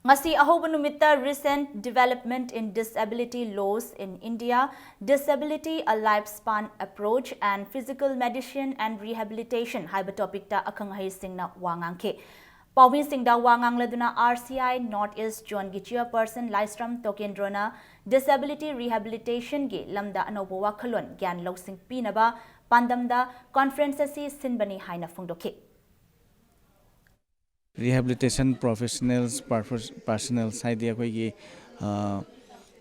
ꯉꯁꯤ ꯑꯍꯧꯕ ꯅꯨꯃꯤꯠꯇ Recent Development in Disability Laws in India, Disability: A Lifespan Approach and Physical Medicine and Rehabilitation ꯍꯥꯏꯕ topicꯇ ꯑꯈꯪ ꯑꯍꯩꯁꯤꯡꯅ ꯋꯥ ꯉꯥꯡꯈꯤ꯫ ꯄꯥꯎꯃꯤꯁꯤꯡꯗ ꯋꯥ ꯉꯥꯡꯂꯗꯨꯅ RCI North East Zoneꯒꯤ chairperson ꯂꯥꯏꯁ꯭ꯔꯝ ꯇꯣꯀꯦꯟꯗ꯭ꯔꯣꯅ disability rehabilitationꯒꯤ ꯂꯝꯗ ꯑꯅꯧꯕ ꯋꯥꯈꯜꯂꯣꯟ ꯒ꯭ꯌꯥꯟ ꯂꯧꯁꯤꯡ ꯄꯤꯅꯕ ꯄꯥꯟꯗꯝꯗ conference ꯑꯁꯤ ꯁꯤꯟꯕꯅꯤ ꯍꯥꯏꯅ ꯐꯣꯡꯗꯣꯛꯈꯤ꯫ Rehabilitation professionals, personnels ꯍꯥꯏꯗꯤ ꯑꯩꯈꯣꯏꯒꯤ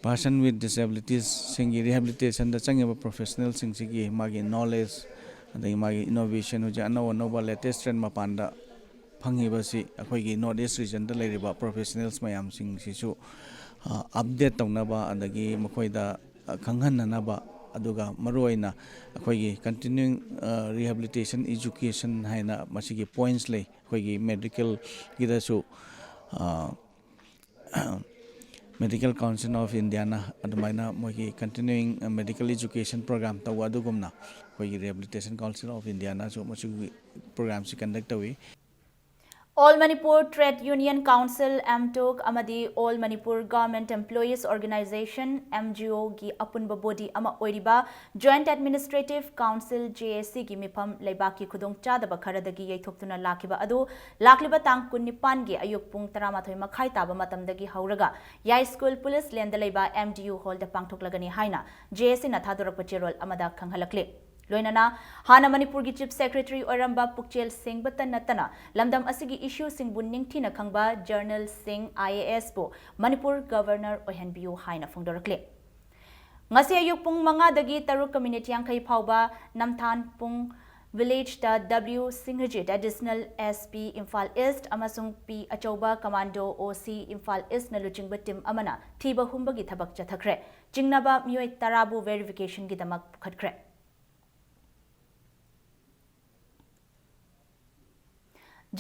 person with disabilitiesꯁꯤꯡꯒꯤ rehabilitationꯗ ꯆꯪꯉꯤꯕ professionalꯁꯤꯡꯁꯤꯒꯤ ꯃꯥꯒꯤ knowledge, ꯑꯗꯒꯤ ꯃꯥꯒꯤ innovation, ꯍꯧꯖꯤꯛ ꯑꯅꯧ ꯑꯅꯧꯕ latest trend ꯃꯄꯥꯟꯗ ꯐꯪꯉꯤꯕꯁꯤ ꯑꯩꯈꯣꯏꯒꯤ North East regionꯗ ꯂꯩꯔꯤꯕ professionals ꯃꯌꯥꯝꯁꯤꯡꯁꯤꯁꯨ update ꯇꯧꯅꯕ, ꯑꯗꯒꯤ ꯃꯈꯣꯏꯗ ꯈꯪꯍꯟꯅꯅꯕ, ꯑꯗꯨꯒ ꯃꯔꯨꯑꯣꯏꯅ ꯑꯩꯈꯣꯏꯒꯤ continuing rehabilitation education ꯍꯥꯏꯅ ꯃꯁꯤꯒꯤ points ꯂꯩ꯫ ꯑꯩꯈꯣꯏꯒꯤ medicalꯒꯤꯗꯁꯨ Medical Council of Indiaꯅ ꯑꯗꯨꯃꯥꯏꯅ ꯃꯣꯏꯒꯤ continuing medical education program ꯇꯧꯕ ꯑꯗꯨꯒꯨꯝꯅ ꯑꯩꯈꯣꯏꯒꯤ Rehabilitation Council of Indiaꯅꯁꯨ ꯃꯁꯤꯒꯤ programꯁꯤ conduct ꯇꯧꯏ꯫ All Manipur Trade Union Council, ꯑꯦꯝꯇꯨꯛ, ꯑꯃꯗꯤ All Manipur Government Employees Organisation, ꯑꯦꯝꯖꯤꯑꯣꯒꯤ ꯑꯄꯨꯟꯕ ꯕꯣꯗꯤ ꯑꯃ ꯑꯣꯏꯔꯤꯕ Joint Administrative Council, ꯖꯦ ꯑꯦ ꯁꯤꯒꯤ ꯃꯤꯐꯝ ꯂꯩꯕꯥꯛꯀꯤ ꯈꯨꯗꯣꯡꯆꯥꯗꯕ ꯈꯔꯗꯒꯤ ꯌꯩꯊꯣꯛꯇꯨꯅ ꯂꯥꯛꯈꯤꯕ ꯑꯗꯨ ꯂꯥꯛꯂꯤꯕ ꯇꯥꯡ ꯀꯨꯟꯅꯤꯄꯥꯟꯒꯤ ꯑꯌꯨꯛ ꯄꯨꯡ ꯇꯔꯥꯃꯥꯊꯣꯏ ꯃꯈꯥꯏ ꯇꯥꯕ ꯃꯇꯝꯗꯒꯤ ꯍꯧꯔꯒ ꯌꯥꯏꯁ꯭ꯀꯨꯜ ꯄꯨꯂꯤꯁ ꯂꯦꯟꯗ ꯂꯩꯕ ꯑꯦꯝ ꯗꯤ ꯌꯨ ꯍꯣꯜꯗ ꯄꯥꯡꯊꯣꯛꯂꯒꯅꯤ ꯍꯥꯏꯅ ꯖꯦ ꯑꯦ ꯁꯤꯅ ꯊꯥꯗꯣꯔꯛꯄ ꯆꯦꯔꯣꯜ ꯑꯃꯗ ꯈꯪꯍꯜꯂꯛꯂꯤ꯫ ꯂꯣꯏꯅꯅ ꯍꯥꯟꯅ ꯃꯅꯤꯄꯨꯔꯒꯤ Chief Secretary ꯑꯣꯏꯔꯝꯕ ꯄꯨꯛꯆꯦꯜ ꯁꯦꯡꯕꯇ ꯅꯠꯇꯅ ꯂꯝꯗꯝ ꯑꯁꯤꯒꯤ ꯏꯁꯨꯁꯤꯡꯕꯨ ꯅꯤꯡꯊꯤꯅ ꯈꯪꯕ ꯖꯔꯅꯦꯜ ꯁꯤꯡ, ꯑꯥꯏ ꯑꯦ ꯑꯦꯁꯄꯨ ꯃꯅꯤꯄꯨꯔ ꯒꯕꯔꯅꯔ ꯑꯣꯏꯍꯟꯕꯤꯌꯨ ꯍꯥꯏꯅ ꯐꯣꯡꯗꯣꯔꯛꯂꯤ꯫ ꯉꯁꯤ ꯑꯌꯨꯛ ꯄꯨꯡ ꯃꯉꯥꯗꯒꯤ ꯇꯔꯨꯛꯀ ꯃꯤꯅꯤꯠ ꯌꯥꯡꯈꯩ ꯐꯥꯎꯕ ꯅꯝꯊꯥꯟ ꯄꯨꯡ ꯚꯤꯂꯦꯖꯇ W ꯁꯤꯡꯍꯖꯤꯠ, Additional S P Imphal East, ꯑꯃꯁꯨꯡ ꯄꯤ ꯑꯆꯧꯕ, Commando O C Imphal Eastꯅ ꯂꯨꯆꯤꯡꯕ ꯇꯤꯝ ꯑꯃꯅ ꯊꯤꯕ ꯍꯨꯝꯕꯒꯤ ꯊꯕꯛ ꯆꯠꯊꯈ꯭ꯔꯦ꯫ ꯆꯤꯡꯅꯕ ꯃꯤꯑꯣꯏ ꯇꯔꯥꯕꯨ verificationꯒꯤꯗꯃꯛ ꯄꯨꯈꯠꯈ꯭ꯔꯦ꯫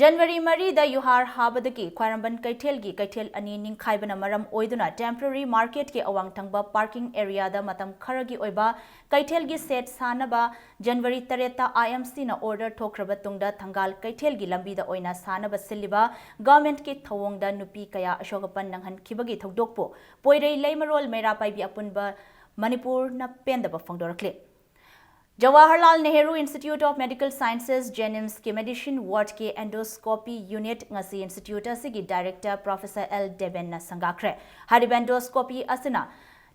ꯖꯅꯋꯥꯔꯤ ꯃꯔꯤꯗ ꯌꯨꯍꯥꯔ ꯍꯥꯕꯗꯒꯤ ꯈ꯭ꯋꯥꯏꯔꯝꯕꯟ ꯀꯩꯊꯦꯜꯒꯤ ꯀꯩꯊꯦꯜ ꯑꯅꯤ ꯅꯤꯡꯈꯥꯏꯕꯅ ꯃꯔꯝ ꯑꯣꯏꯗꯨꯅ temporary marketꯀꯤ ꯑꯋꯥꯡ ꯊꯪꯕ parking areaꯗ ꯃꯇꯝ ꯈꯔꯒꯤ ꯑꯣꯏꯕ ꯀꯩꯊꯦꯜꯒꯤ shed ꯁꯥꯅꯕ ꯖꯅꯋꯥꯔꯤ ꯇꯔꯦꯠꯇ I M Cꯅ order ꯊꯣꯛꯈ꯭ꯔꯕ ꯇꯨꯡꯗ ꯊꯪꯒꯥꯜ ꯀꯩꯊꯦꯜꯒꯤ ꯂꯝꯕꯤꯗ ꯑꯣꯏꯅ ꯁꯥꯅꯕ ꯁꯤꯜꯂꯤꯕ governmentꯀꯤ ꯊꯧꯑꯣꯡꯗ ꯅꯨꯄꯤ ꯀꯌꯥ ꯑꯁꯣꯛ ꯑꯄꯟ ꯅꯪꯍꯟꯈꯤꯕꯒꯤ ꯊꯧꯗꯣꯛꯄꯨ ꯄꯣꯏꯔꯩ ꯂꯩꯃꯔꯣꯜ ꯃꯩꯔꯥ ꯄꯥꯏꯕꯤ ꯑꯄꯨꯟꯕ ꯃꯅꯤꯄꯨꯔꯅ ꯄꯦꯟꯗꯕ ꯐꯣꯡꯗꯣꯔꯛꯂꯤ꯫ Jawaharlal Nehru Institute of Medical Sciences, JNIMSꯀꯤ medicine wardꯀꯤ endoscopy unit ꯉꯁꯤ institute ꯑꯁꯤꯒꯤ director Professor L ꯗꯦꯕꯦꯟꯅ ꯁꯪꯒꯥꯈ꯭ꯔꯦ꯫ ꯍꯥꯏꯔꯤꯕ endoscopy ꯑꯁꯤꯅ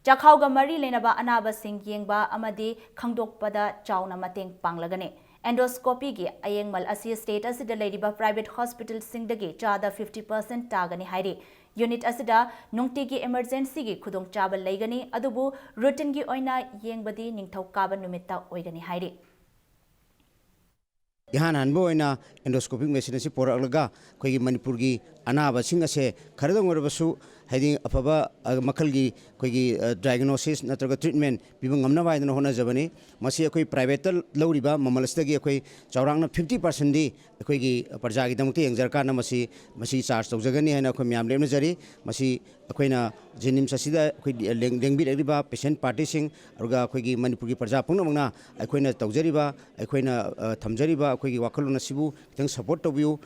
ꯆꯈꯥꯎꯒ ꯃꯔꯤ ꯂꯩꯅꯕ ꯑꯅꯥꯕꯁꯤꯡ ꯌꯦꯡꯕ ꯑꯃꯗꯤ ꯈꯪꯗꯣꯛꯄꯗ ꯆꯥꯎꯅ ꯃꯇꯦꯡ ꯄꯥꯡꯂꯒꯅꯤ꯫ Endoscopyꯒꯤ ꯑꯌꯦꯡꯃꯜ ꯑꯁꯤ state ꯑꯁꯤꯗ ꯂꯩꯔꯤꯕ private hospitalꯁꯤꯡꯗꯒꯤ ꯆꯥꯗ fifty percent ꯇꯥꯒꯅꯤ ꯍꯥꯏꯔꯤ꯫ Unit ꯑꯁꯤꯗ ꯅꯨꯡꯇꯤꯒꯤ emergencyꯒꯤ ꯈꯨꯗꯣꯡꯆꯥꯕ ꯂꯩꯒꯅꯤ, ꯑꯗꯨꯕꯨ routinegꯤ ꯑꯣꯏꯅ ꯌꯦꯡꯕꯗꯤ ꯅꯤꯡꯊꯧꯀꯥꯕ ꯅꯨꯃꯤꯠꯇ ꯑꯣꯏꯒꯅꯤ ꯍꯥꯏꯔꯤ꯫ ꯏꯍꯥꯟ ꯍꯥꯟꯕ ꯑꯣꯏꯅ endoscopic machine ꯑꯁꯤ ꯄꯨꯔꯛꯂꯒ ꯑꯩꯈꯣꯏꯒꯤ ꯃꯅꯤꯄꯨꯔꯒꯤ ꯑꯅꯥꯕꯁꯤꯡ ꯑꯁꯦ ꯈꯔꯗꯪ ꯑꯣꯏꯔꯕꯁꯨ ꯍꯥꯏꯗꯤ ꯑꯐꯕ, ꯑ, ꯃꯈꯜꯒꯤ ꯑꯩꯈꯣꯏꯒꯤ, ꯑ, diagnosis ꯅꯠꯇ꯭ꯔꯒ treatment ꯄꯤꯕ ꯉꯝꯅꯕ ꯍꯥꯏꯗꯅ ꯍꯣꯠꯅꯖꯕꯅꯤ꯫ ꯃꯁꯤ ꯑꯩꯈꯣꯏ privateꯇ ꯂꯧꯔꯤꯕ ꯃꯃꯜ ꯑꯁꯤꯗꯒꯤ ꯑꯩꯈꯣꯏ ꯆꯥꯎꯔꯥꯛꯅ fifty percentꯗꯤ ꯑꯩꯈꯣꯏꯒꯤ ꯄ꯭ꯔꯖꯥꯒꯤꯗꯃꯛꯇ ꯌꯦꯡꯖꯔꯀꯥꯟꯗ ꯃꯁꯤ, ꯃꯁꯤ charge ꯇꯧꯖꯒꯅꯤ ꯍꯥꯏꯅ ꯑꯩꯈꯣꯏ ꯃꯌꯥꯝ ꯂꯦꯞꯅꯖꯔꯤ꯫ ꯃꯁꯤ ꯑꯩꯈꯣꯏꯅ JNIMS ꯑꯁꯤꯗ ꯑꯩꯈꯣꯏ ꯂꯦꯡ-, ꯂꯦꯡꯕꯤꯔꯛꯂꯤꯕ patient partyꯁꯤꯡ, ꯑꯗꯨꯒ ꯑꯩꯈꯣꯏꯒꯤ ꯃꯅꯤꯄꯨꯔꯒꯤ ꯄ꯭ꯔꯖꯥ ꯄꯨꯝꯅꯃꯛꯅ ꯑꯩꯈꯣꯏꯅ ꯇꯧꯖꯔꯤꯕ, ꯑꯩꯈꯣꯏꯅ, ꯑ, ꯊꯝꯖꯔꯤꯕ ꯑꯩꯈꯣꯏꯒꯤ ꯋꯥꯈꯜꯂꯣꯟ ꯑꯁꯤꯕꯨ ꯈꯤꯇꯪ support ꯇꯧꯕꯤꯌꯨ꯫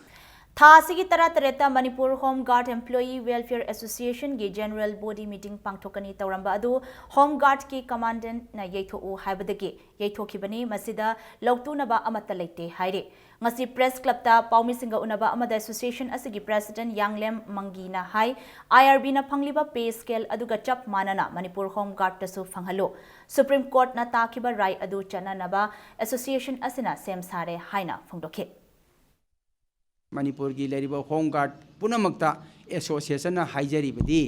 ꯊꯥ ꯑꯁꯤꯒꯤ ꯇꯔꯥꯇꯔꯦꯠꯇ Manipur home guard employee welfare ꯑꯦꯁꯣꯁꯤꯌꯦꯁꯟꯒꯤ ꯖꯦꯅꯔꯦꯜ ꯕꯣꯗꯤ ꯃꯤꯇꯤꯡ ꯄꯥꯡꯊꯣꯛꯀꯅꯤ ꯇꯧꯔꯝꯕ ꯑꯗꯨ ꯍꯣꯝ ꯒꯥꯔꯗꯀꯤ ꯀꯃꯥꯟꯗꯦꯟꯠꯅ ꯌꯩꯊꯣꯛꯎ ꯍꯥꯏꯕꯗꯒꯤ ꯌꯩꯊꯣꯛꯈꯤꯕꯅꯤ꯫ ꯃꯁꯤꯗ ꯂꯧꯇꯨꯅꯕ ꯑꯃꯠꯇ ꯂꯩꯇꯦ ꯍꯥꯏꯔꯤ꯫ ꯉꯁꯤ ꯄ꯭ꯔꯦꯁ ꯀ꯭ꯂꯕꯇ ꯄꯥꯎꯃꯤꯁꯤꯡꯒ ꯎꯅꯕ ꯑꯃꯗ ꯑꯦꯁꯣꯁꯤꯌꯦꯁꯟ ꯑꯁꯤꯒꯤ ꯄ꯭ꯔꯦꯁꯤꯗꯦꯟꯠ ꯌꯥꯡꯂꯦꯝ ꯃꯪꯒꯤꯅ ꯍꯥꯏ, ꯑꯥꯏ ꯑꯥꯔ ꯕꯤꯅ ꯐꯪꯂꯤꯕ ꯄꯦ ꯁ꯭ꯀꯦꯜ ꯑꯗꯨꯒ ꯆꯞ ꯃꯥꯟꯅꯅ ꯃꯅꯤꯄꯨꯔ ꯍꯣꯝ ꯒꯥꯔꯗꯇꯁꯨ ꯐꯪꯍꯜꯂꯨ꯫ ꯁꯨꯄ꯭ꯔꯤꯝ ꯀꯣꯔꯠꯅ ꯇꯥꯈꯤꯕ ꯔꯥꯏ ꯑꯗꯨ ꯆꯠꯅꯅꯕ ꯑꯦꯁꯣꯁꯤꯌꯦꯁꯟ ꯑꯁꯤꯅ ꯁꯦꯝ ꯁꯥꯔꯦ ꯍꯥꯏꯅ ꯐꯣꯡꯗꯣꯛꯈꯤ꯫ ꯃꯅꯤꯄꯨꯔꯒꯤ ꯂꯩꯔꯤꯕ ꯍꯣꯝ ꯒꯥꯔꯗ ꯄꯨꯝꯅꯃꯛꯇ ꯑꯦꯁꯣꯁꯤꯌꯦꯁꯟꯅ ꯍꯥꯏꯖꯔꯤꯕꯗꯤ,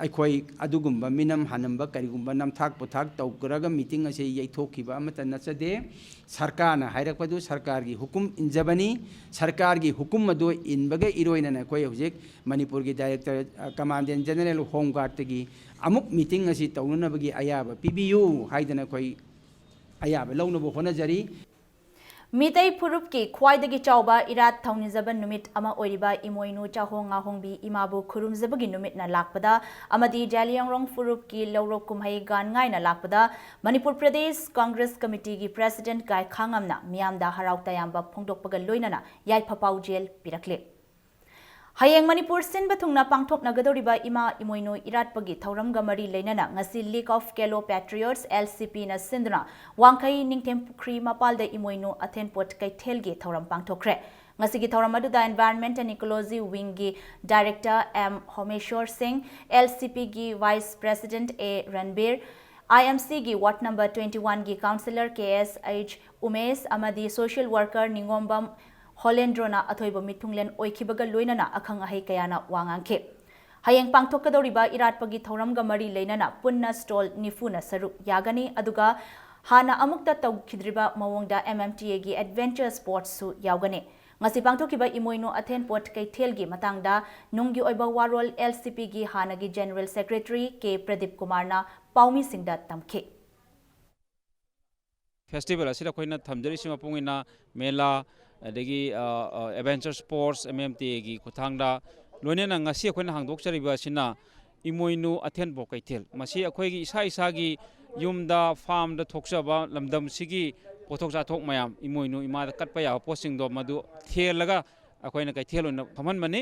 ꯑꯩꯈꯣꯏ ꯑꯗꯨꯒꯨꯝꯕ ꯃꯤꯅꯝ ꯍꯥꯅꯝꯕ ꯀꯔꯤꯒꯨꯝꯕ ꯅꯝꯊꯥꯛ ꯄꯨꯊꯥꯛ ꯇꯧꯈ꯭ꯔꯒ ꯃꯤꯇꯤꯡ ꯑꯁꯤ ꯌꯩꯊꯣꯛꯈꯤꯕ ꯑꯃꯠꯇ ꯅꯠꯆꯗꯦ꯫ ꯁꯔꯀꯥꯔꯅ ꯍꯥꯏꯔꯛꯄꯗꯨ ꯁꯔꯀꯥꯔꯒꯤ ꯍꯨꯀꯨꯝ ꯏꯟꯖꯕꯅꯤ꯫ ꯁꯔꯀꯥꯔꯒꯤ ꯍꯨꯀꯨꯝ ꯑꯗꯨ ꯏꯟꯕꯒ ꯏꯔꯣꯏꯅꯅ ꯑꯩꯈꯣꯏ ꯍꯧꯖꯤꯛ ꯃꯅꯤꯄꯨꯔꯒꯤ ꯗꯥꯏꯔꯦꯛꯇꯔ, ꯑ, ꯀꯃꯥꯟꯗꯦꯟ ꯖꯦꯅꯔꯦꯜ ꯍꯣꯝ ꯒꯥꯔꯗꯇꯒꯤ ꯑꯃꯨꯛ ꯃꯤꯇꯤꯡ ꯑꯁꯤ ꯇꯧꯅꯅꯕꯒꯤ ꯑꯌꯥꯕ ꯄꯤꯕꯤꯌꯨ ꯍꯥꯏꯗꯅ ꯑꯩꯈꯣꯏ ꯑꯌꯥꯕ ꯂꯧꯅꯕ ꯍꯣꯠꯅꯖꯔꯤ꯫ ꯃꯤꯇꯩ ꯐꯨꯔꯨꯞꯀꯤ ꯈ꯭ꯋꯥꯏꯗꯒꯤ ꯆꯥꯎꯕ ꯏꯔꯥꯠ ꯊꯧꯅꯤꯖꯕ ꯅꯨꯃꯤꯠ ꯑꯃ ꯑꯣꯏꯔꯤꯕ ꯏꯃꯣꯏꯅꯨ ꯆꯥꯍꯣꯡ ꯉꯥꯍꯣꯡꯕꯤ ꯏꯃꯥꯕꯨ ꯈꯨꯔꯨꯝꯖꯕꯒꯤ ꯅꯨꯃꯤꯠꯅ ꯂꯥꯛꯄꯗ ꯑꯃꯗꯤ ꯖꯥꯂꯤꯌꯥꯡꯔꯣꯡ ꯐꯨꯔꯨꯞꯀꯤ ꯂꯧꯔꯣꯛ ꯀꯨꯝꯍꯩ ꯒꯥꯟ ꯉꯥꯏꯅ ꯂꯥꯛꯄꯗ ꯃꯅꯤꯄꯨꯔ ꯄ꯭ꯔꯗꯦꯁ ꯀꯪꯒ꯭ꯔꯦꯁ ꯀꯃꯤꯇꯤꯒꯤ ꯄ꯭ꯔꯦꯁꯤꯗꯦꯟꯠ ꯒꯥꯏꯈꯥꯉꯝꯅ ꯃꯤꯌꯥꯝꯗ ꯍꯔꯥꯎ ꯇꯌꯥꯝꯕ ꯐꯣꯡꯗꯣꯛꯄꯒ ꯂꯣꯏꯅꯅ ꯌꯥꯏꯐ ꯄꯥꯎꯖꯦꯜ ꯄꯤꯔꯛꯂꯤ꯫ ꯍꯌꯦꯡ ꯃꯅꯤꯄꯨꯔ ꯁꯤꯟꯕ ꯊꯨꯡꯅ ꯄꯥꯡꯊꯣꯛꯅꯒꯗꯧꯔꯤꯕ ꯏꯃꯥ ꯏꯃꯣꯏꯅꯨ ꯏꯔꯥꯠꯄꯒꯤ ꯊꯧꯔꯝꯒ ꯃꯔꯤ ꯂꯩꯅꯅ ꯉꯁꯤ League of Kelo Patriots, L C P, ꯅ ꯁꯤꯟꯗꯨꯅ ꯋꯥꯡꯈꯩ ꯅꯤꯡꯊꯦꯝ ꯄꯨꯈ꯭ꯔꯤ ꯃꯄꯥꯜꯗ ꯏꯃꯣꯏꯅꯨ ꯑꯊꯦꯟꯄꯣꯠ ꯀꯩꯊꯦꯜꯒꯤ ꯊꯧꯔꯝ ꯄꯥꯡꯊꯣꯛꯈ꯭ꯔꯦ꯫ ꯉꯁꯤꯒꯤ ꯊꯧꯔꯝ ꯑꯗꯨꯗ Environment and Ecology Wing ꯒꯤ Director M ꯍꯣꯃꯦꯁꯣꯔ ꯁꯤꯡ, L C P ꯒꯤ Vice President A Ranbir, I M C ꯒꯤ Ward number twenty one ꯒꯤ Councillor K S H Umesh ꯑꯃꯗꯤ social worker ꯅꯤꯉꯣꯝꯕꯝ ꯍꯣꯂꯦꯟꯗ꯭ꯔꯣꯅ ꯑꯊꯣꯏꯕ ꯃꯤꯊꯨꯡꯂꯦꯟ ꯑꯣꯏꯈꯤꯕꯒ ꯂꯣꯏꯅꯅ ꯑꯈꯪ ꯑꯍꯩ ꯀꯌꯥꯅ ꯋꯥ ꯉꯥꯡꯈꯤ꯫ ꯍꯌꯦꯡ ꯄꯥꯡꯊꯣꯛꯀꯗꯧꯔꯤꯕ ꯏꯔꯥꯠꯄꯒꯤ ꯊꯧꯔꯝꯒ ꯃꯔꯤ ꯂꯩꯅꯅ ꯄꯨꯟꯅ stall ꯅꯤꯐꯨꯅ ꯁꯔꯨꯛ ꯌꯥꯒꯅꯤ, ꯑꯗꯨꯒ ꯍꯥꯟꯅ ꯑꯃꯨꯛꯇ ꯇꯧꯈꯤꯗ꯭ꯔꯤꯕ ꯃꯑꯣꯡꯗ M M T A ꯒꯤ adventure sports ꯁꯨ ꯌꯥꯎꯒꯅꯤ꯫ ꯉꯁꯤ ꯄꯥꯡꯊꯣꯛꯈꯤꯕ ꯏꯃꯣꯏꯅꯨ ꯑꯊꯦꯟꯄꯣꯠ ꯀꯩꯊꯦꯜꯒꯤ ꯃꯇꯥꯡꯗ ꯅꯨꯡꯒꯤ ꯑꯣꯏꯕ ꯋꯥꯔꯣꯜ L C P ꯒꯤ ꯍꯥꯟꯅꯒꯤ General Secretary K ꯄ꯭ꯔꯗꯤꯞ ꯀꯨꯃꯥꯔꯅ ꯄꯥꯎꯃꯤꯁꯤꯡꯗ ꯇꯝꯈꯤ꯫ Festival ꯑꯁꯤꯗ ꯑꯩꯈꯣꯏꯅ ꯊꯝꯖꯔꯤꯁꯤ ꯃꯄꯨꯡ ꯑꯣꯏꯅ ꯃꯦꯂꯥ, ꯑꯗꯒꯤ, ꯑ, ꯑ, adventure sports, M M T A ꯒꯤ ꯈꯨꯠꯊꯥꯡꯗ, ꯂꯣꯏꯅꯅ ꯉꯁꯤ ꯑꯩꯈꯣꯏꯅ ꯍꯥꯡꯗꯣꯛꯆꯔꯤꯕ ꯑꯁꯤꯅ ꯏꯃꯣꯏꯅꯨ ꯑꯊꯦꯟꯄꯣꯠ ꯀꯩꯊꯦꯜ꯫ ꯃꯁꯤ ꯑꯩꯈꯣꯏꯒꯤ ꯏꯁꯥ ꯏꯁꯥꯒꯤ ꯌꯨꯝꯗ, farm ꯗ ꯊꯣꯛꯆꯕ ꯂꯝꯗꯝꯁꯤꯒꯤ ꯄꯣꯠꯊꯣꯛ ꯆꯥꯊꯣꯛ ꯃꯌꯥꯝ, ꯏꯃꯣꯏꯅꯨ ꯏꯃꯥꯗ ꯀꯠꯄ ꯌꯥꯕ ꯄꯣꯠꯁꯤꯡꯗꯣ ꯃꯗꯨ ꯊꯦꯜꯂꯒ ꯑꯩꯈꯣꯏꯅ ꯀꯩꯊꯦꯜ ꯑꯣꯏꯅ ꯐꯝꯍꯟꯕꯅꯤ꯫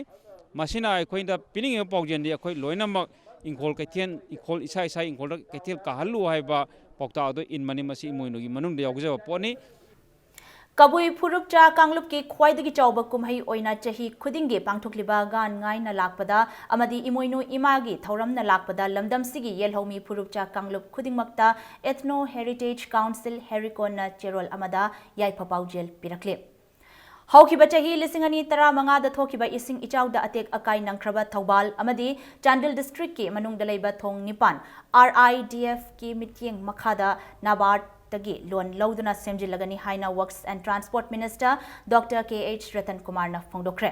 ꯃꯁꯤꯅ ꯑꯩꯈꯣꯏꯗ ꯄꯤꯅꯤꯡꯉꯤꯕ ꯄꯥꯎꯖꯦꯜꯗꯤ ꯑꯩꯈꯣꯏ ꯂꯣꯏꯅꯃꯛ ꯏꯪꯈꯣꯜ ꯀꯩꯊꯦꯜ, ꯏꯪꯈꯣꯜ ꯏꯁꯥ ꯏꯁꯥ ꯏꯪꯈꯣꯜꯗ ꯀꯩꯊꯦꯜ ꯀꯥꯍꯜꯂꯨ ꯍꯥꯏꯕ ꯄꯥꯎꯇꯥꯛ ꯑꯗꯨ ꯏꯟꯕꯅꯤ꯫ ꯃꯁꯤ ꯏꯃꯣꯏꯅꯨꯒꯤ ꯃꯅꯨꯡꯗ ꯌꯥꯎꯖꯕ ꯄꯣꯠꯅꯤ꯫ ꯀꯕꯨꯏ ꯐꯨꯔꯨꯞꯆꯥ ꯀꯥꯡꯂꯨꯞꯀꯤ ꯈ꯭ꯋꯥꯏꯗꯒꯤ ꯆꯥꯎꯕ ꯀꯨꯝꯍꯩ ꯑꯣꯏꯅ ꯆꯍꯤ ꯈꯨꯗꯤꯡꯒꯤ ꯄꯥꯡꯊꯣꯛꯂꯤꯕ ꯒꯥꯟ ꯉꯥꯏꯅ ꯂꯥꯛꯄꯗ ꯑꯃꯗꯤ ꯏꯃꯣꯏꯅꯨ ꯏꯃꯥꯒꯤ ꯊꯧꯔꯝꯅ ꯂꯥꯛꯄꯗ ꯂꯝꯗꯝꯁꯤꯒꯤ ꯌꯦꯜꯍꯧꯃꯤ ꯐꯨꯔꯨꯞꯆꯥ ꯀꯥꯡꯂꯨꯞ ꯈꯨꯗꯤꯡꯃꯛꯇ Ethno Heritage Council, ꯍꯦꯔꯤꯀꯣꯟꯅ ꯆꯦꯔꯣꯜ ꯑꯃꯗ ꯌꯥꯏꯐ ꯄꯥꯎꯖꯦꯜ ꯄꯤꯔꯛꯂꯤ꯫ ꯍꯧꯈꯤꯕ ꯆꯍꯤ ꯂꯤꯁꯤꯡ ꯑꯅꯤ ꯇꯔꯥꯃꯉꯥꯗ ꯊꯣꯛꯈꯤꯕ ꯏꯁꯤꯡ ꯏꯆꯥꯎꯗ ꯑꯇꯦꯛ ꯑꯀꯥꯏ ꯅꯪꯈ꯭ꯔꯕ ꯊꯧꯕꯥꯜ ꯑꯃꯗꯤ ꯆꯥꯟꯗꯦꯜ district ꯀꯤ ꯃꯅꯨꯡꯗ ꯂꯩꯕ ꯊꯣꯡ ꯅꯤꯄꯥꯟ R I D F ꯀꯤ ꯃꯤꯠꯌꯦꯡ ꯃꯈꯥꯗ ꯅꯕꯥꯔꯗꯇꯒꯤ loan ꯂꯧꯗꯨꯅ ꯁꯦꯝꯖꯤꯜꯂꯒꯅꯤ ꯍꯥꯏꯅ Works and Transport Minister Doctor K H Ratan ꯀꯨꯃꯥꯔꯅ ꯐꯣꯡꯗꯣꯛꯈ꯭ꯔꯦ꯫